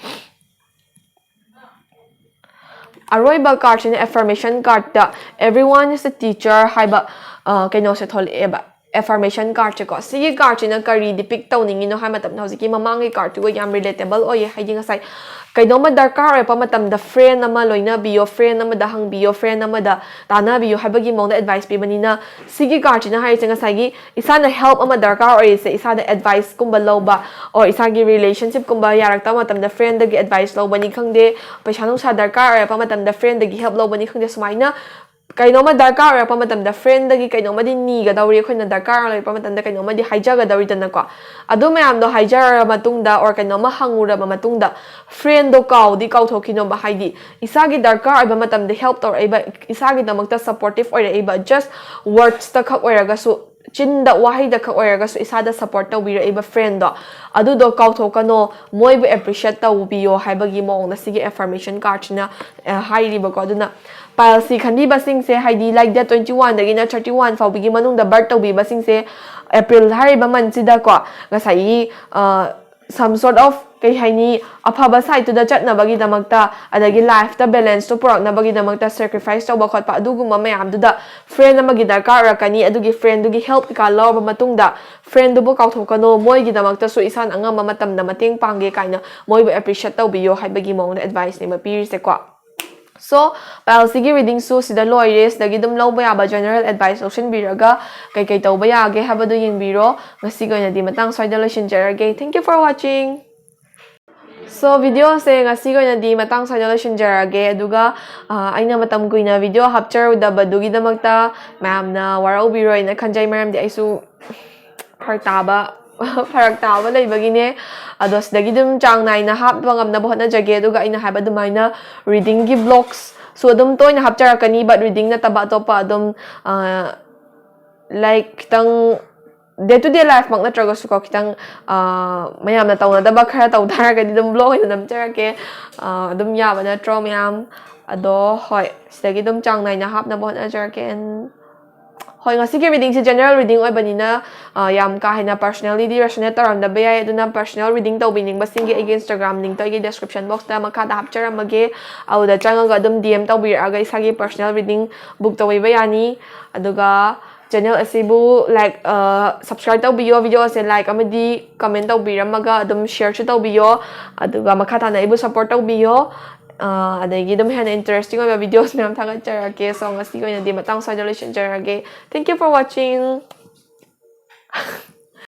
ꯑꯔꯣꯏꯕ cardꯁꯤꯅ affirmation cardꯇ "Everyone is a teacher" ꯍꯥꯏꯕ, ꯑ, ꯀꯩꯅꯣꯁꯦ ꯊꯣꯛꯂꯛꯑꯦꯕ, affirmation cardꯁꯦꯀꯣ꯫ ꯁꯤꯒꯤ cardꯁꯤꯅ ꯀꯔꯤ depict ꯇꯧꯅꯤꯡꯉꯤꯅꯣ ꯍꯥꯏꯕ ꯃꯇꯝꯗ, ꯍꯧꯖꯤꯛꯀꯤ ꯃꯃꯥꯡꯒꯤ cardꯇꯨꯒ ꯌꯥꯝ relatable ꯑꯣꯏꯌꯦ꯫ ꯍꯥꯏꯗꯤ, ꯉꯁꯥꯏ ꯀꯩꯅꯣꯝꯃ ꯗꯔꯀꯥꯔ ꯑꯣꯏꯔꯛꯄ ꯃꯇꯝꯗ friend ꯑꯃ ꯂꯣꯏꯅꯕꯤꯌꯣ, friend ꯑꯃꯗ ꯍꯪꯕꯤꯌꯣ, friend ꯑꯃꯗ ꯇꯥꯟꯅꯕꯤꯌꯨ ꯍꯥꯏꯕꯒꯤ ꯃꯑꯣꯡꯗ advice ꯄꯤꯕꯅꯤꯅ, ꯁꯤꯒꯤ cardꯁꯤꯅ ꯍꯥꯏꯔꯤꯁꯦ ꯉꯁꯥꯏꯒꯤ ꯏꯁꯥꯅ help ꯑꯃ ꯗꯔꯀꯥꯔ ꯑꯣꯏꯔꯤꯁꯦ, ꯏꯁꯥꯗ adviceꯀꯨꯝꯕ ꯂꯧꯕ, or ꯏꯁꯥꯒꯤ relationshipꯀꯨꯝꯕ ꯌꯥꯔꯛꯇꯕ ꯃꯇꯝꯗ friendꯗꯒꯤ advice ꯂꯧꯕꯅꯤ ꯈꯪꯗꯦ, ꯄꯩꯁꯥ ꯅꯨꯡꯁꯥ ꯗꯔꯀꯥꯔ ꯑꯣꯏꯔꯛꯄ ꯃꯇꯝꯗ friendꯗꯒꯤ help ꯂꯧꯕꯅꯤ ꯈꯪꯗꯦ, ꯁꯨꯃꯥꯏꯅ ꯀꯩꯅꯣꯝꯃ ꯗꯔꯀꯥꯔ ꯑꯣꯏꯔꯛꯄ ꯃꯇꯝꯗ friendꯗꯒꯤ ꯀꯩꯅꯣꯝꯃꯗꯤ ꯅꯤꯒꯗꯧꯔꯤ, ꯑꯩꯈꯣꯏꯅ ꯗꯔꯀꯥꯔ ꯑꯣꯏꯔꯛꯄ ꯃꯇꯝꯗ ꯀꯩꯅꯣꯝꯃꯗꯤ ꯍꯥꯏꯖꯒꯗꯧꯔꯤꯗꯅꯀꯣ꯫ ꯑꯗꯨ ꯃꯌꯥꯝꯗꯣ ꯍꯥꯏꯖꯔꯕ ꯃꯇꯨꯡꯗ, or ꯀꯩꯅꯣꯝꯃ ꯍꯪꯉꯨꯔꯕ ꯃꯇꯨꯡꯗ, friendꯗꯣ ꯀꯥꯎꯗꯤ ꯀꯥꯎꯊꯣꯛꯈꯤꯅꯣꯕ꯫ ꯍꯥꯏꯗꯤ, ꯏꯁꯥꯒꯤ ꯗꯔꯀꯥꯔ ꯑꯣꯏꯕ ꯃꯇꯝꯗ help ꯇꯧꯔꯛꯏꯕ, ꯏꯁꯥꯒꯤꯗꯃꯛꯇ supportive ꯑꯣꯏꯔꯛꯏꯕ, just wordsꯇ ꯈꯛ ꯑꯣꯏꯔꯒꯁꯨ, ꯆꯤꯟꯗ, ꯋꯥꯍꯩꯗ ꯈꯛ ꯑꯣꯏꯔꯒꯁꯨ ꯏꯁꯥꯗ support ꯇꯧꯕꯤꯔꯛꯏꯕ friendꯗꯣ, ꯑꯗꯨꯗꯣ ꯀꯥꯎꯊꯣꯛꯀꯅꯣ, ꯃꯣꯏꯕꯨ appreciate ꯇꯧꯕꯤꯌꯣ ꯍꯥꯏꯕꯒꯤ ꯃꯑꯣꯡꯗ ꯁꯤꯒꯤ affirmation cardꯁꯤꯅ, ꯑ, ꯍꯥꯏꯔꯤꯕꯀꯣ꯫ ꯑꯗꯨꯅ, pileꯁꯤ ꯈꯟꯕꯤꯕꯁꯤꯡꯁꯦ, ꯍꯥꯏꯗꯤ, like, date twenty oneꯗꯒꯤꯅ thirty one ꯐꯥꯎꯕꯒꯤ ꯃꯅꯨꯡꯗ birth ꯇꯧꯕꯤꯕꯁꯤꯡꯁꯦ, April ꯍꯥꯏꯔꯤꯕ monthꯁꯤꯗꯀꯣ, ꯉꯁꯥꯏꯒꯤ, ꯑ, some sort of, ꯀꯩ ꯍꯥꯏꯅꯤ, ꯑꯐꯕ sideꯇꯨꯗ ꯆꯠꯅꯕꯒꯤꯗꯃꯛꯇ, ꯑꯗꯒꯤ lifeꯇ balanceꯇꯣ ꯄꯨꯔꯛꯅꯕꯒꯤꯗꯃꯛꯇ sacrifice ꯇꯧꯕ ꯈꯣꯠꯄ, ꯑꯗꯨꯒꯨꯝꯕ ꯃꯌꯥꯝꯗꯨꯗ friend ꯑꯃꯒꯤ ꯗꯔꯀꯥꯔ ꯑꯣꯏꯔꯛꯀꯅꯤ꯫ ꯑꯗꯨꯒꯤ friendꯗꯨꯒꯤ help ꯀꯩꯀꯥ ꯂꯧꯔꯕ ꯃꯇꯨꯡꯗ, friendꯗꯨꯕꯨ ꯀꯥꯎꯊꯣꯛꯀꯅꯣ, ꯃꯣꯏꯒꯤꯗꯃꯛꯇꯁꯨ ꯏꯁꯥꯅ ꯑꯉꯝꯕ ꯃꯇꯝꯗ ꯃꯇꯦꯡ ꯄꯥꯡꯒꯦ ꯀꯥꯏꯅ ꯃꯣꯏꯕꯨ appreciate ꯇꯧꯕꯤꯌꯣ ꯍꯥꯏꯕꯒꯤ ꯃꯑꯣꯡꯗ adviceꯅꯦꯕ ꯄꯤꯔꯤꯁꯦꯀꯣ꯫ So, pileꯁꯤꯒꯤ readingꯁꯨ ꯁꯤꯗ ꯂꯣꯏꯔꯦ꯫ ꯁꯤꯗꯒꯤ ꯑꯗꯨꯝ ꯂꯧꯕ ꯌꯥꯕ general advice ꯂꯧꯁꯤꯟꯕꯤꯔꯒ ꯀꯩꯀꯩ ꯇꯧꯕ ꯌꯥꯒꯦ ꯍꯥꯏꯕꯗꯨ ꯌꯦꯡꯕꯤꯔꯣ꯫ ꯉꯁꯤꯒꯤ ꯑꯣꯏꯅꯗꯤ ꯃꯇꯥꯡ ꯁ꯭ꯋꯥꯏꯗ ꯂꯣꯏꯁꯤꯟꯖꯔꯒꯦ꯫ Thank you for watching. So, videoꯁꯦ ꯉꯁꯤꯒꯤ ꯑꯣꯏꯅꯗꯤ ꯃꯇꯥꯡ ꯁ꯭ꯋꯥꯏꯗ ꯂꯣꯏꯁꯤꯟꯖꯔꯒꯦ꯫ ꯑꯗꯨꯒ, ꯑ, ꯑꯩꯅ ꯃꯇꯝ ꯀꯨꯏꯅ video ꯍꯥꯞꯆꯔꯨꯗꯕꯗꯨꯒꯤꯗꯃꯛꯇ ꯃꯌꯥꯝꯅ ꯋꯥꯔꯧꯕꯤꯔꯣꯏꯅ ꯈꯟꯖꯩ, ꯃꯔꯝꯗꯤ ꯑꯩꯁꯨ ꯐꯔꯛ ꯇꯥꯕ ꯐꯔꯛ ꯇꯥꯕ ꯂꯩꯕꯒꯤꯅꯦ꯫ ꯑꯗꯣ ꯁꯤꯗꯒꯤ ꯑꯗꯨꯝ ꯆꯥꯡ ꯅꯥꯏꯅ ꯍꯥꯞꯄ ꯉꯝꯅꯕ ꯍꯣꯠꯅꯖꯒꯦ꯫ ꯑꯗꯨꯒ ꯑꯩꯅ ꯍꯥꯏꯕ ꯑꯗꯨꯃꯥꯏꯅ readingꯒꯤ vlogsꯁꯨ ꯑꯗꯨꯝ ꯇꯣꯏꯅ ꯍꯥꯞꯆꯔꯛꯀꯅꯤ, but reading ꯅꯠꯇꯕ ꯑꯇꯣꯞꯄ ꯑꯗꯨꯝ, like, ꯈꯤꯇꯪ day to day lifeꯃꯛ ꯅꯠꯇ꯭ꯔꯒꯁꯨꯀꯣ, ꯈꯤꯇꯪ, ꯑ, ꯃꯌꯥꯝꯅ ꯇꯧꯅꯗꯕ ꯈꯔ ꯇꯧ ꯇꯥꯔꯒꯗꯤ ꯑꯗꯨꯝ vlog ꯑꯣꯏꯅ ꯅꯝꯖꯔꯛꯀꯦ꯫ ꯑ, ꯑꯗꯨꯝ ꯌꯥꯕ ꯅꯠꯇ꯭ꯔꯣ ꯃꯌꯥꯝ? ꯑꯗꯣ ꯍꯣꯏ, ꯁꯤꯗꯒꯤ ꯑꯗꯨꯝ ꯆꯥꯡ ꯅꯥꯏꯅ ꯍꯥꯞꯅꯕ ꯍꯣꯠꯅꯖꯔꯛꯀꯦ꯫ And ꯍꯣꯏ, ꯉꯁꯤꯒꯤ readingꯁꯤ general reading ꯑꯣꯏꯕꯅꯤꯅ, ꯑ, ꯌꯥꯝ ꯀꯥ ꯍꯦꯟꯅ personallyꯗꯤ resonate ꯇꯧꯔꯝꯗꯕ ꯌꯥꯏ꯫ ꯑꯗꯨꯅ personal reading ꯇꯧꯕꯤꯅꯤꯡꯕꯁꯤꯡꯒꯤ ꯑꯩꯒꯤ Instagram linkꯇꯣ ꯑꯩꯒꯤ description boxꯇ ꯃꯈꯥꯗ ꯍꯥꯞꯆꯔꯝꯃꯒꯦ꯫ ꯑꯗꯨꯗ ꯆꯪꯉꯒ ꯑꯗꯨꯝ D M ꯇꯧꯕꯤꯔꯛꯑꯒ ꯏꯁꯥꯒꯤ personal reading book ꯇꯧꯕꯤꯕ ꯌꯥꯅꯤ꯫ ꯑꯗꯨꯒ channel ꯑꯁꯤꯕꯨ like, ꯑ, subscribe ꯇꯧꯕꯤꯌꯣ, video ꯑꯁꯦ like ꯑꯃꯗꯤ comment ꯇꯧꯕꯤꯔꯝꯃꯒ ꯑꯗꯨꯝ shareꯁꯨ ꯇꯧꯕꯤꯌꯣ꯫ ꯑꯗꯨꯒ ꯃꯈꯥ ꯇꯥꯅ ꯑꯩꯕꯨ support ꯇꯧꯕꯤꯌꯣ꯫ ꯑ, ꯑꯗꯒꯤ ꯑꯗꯨꯝ ꯍꯦꯟꯅ interesting ꯑꯣꯏꯕ videos ꯃꯌꯥꯝ ꯊꯥꯒꯠꯆꯔꯛꯀꯦ꯫ So, ꯉꯁꯤꯒꯤ ꯑꯣꯏꯅꯗꯤ ꯃꯇꯥꯡ ꯁ꯭ꯋꯥꯏꯗ ꯂꯣꯏꯁꯤꯟꯖꯔꯒꯦ꯫ Thank you for watching.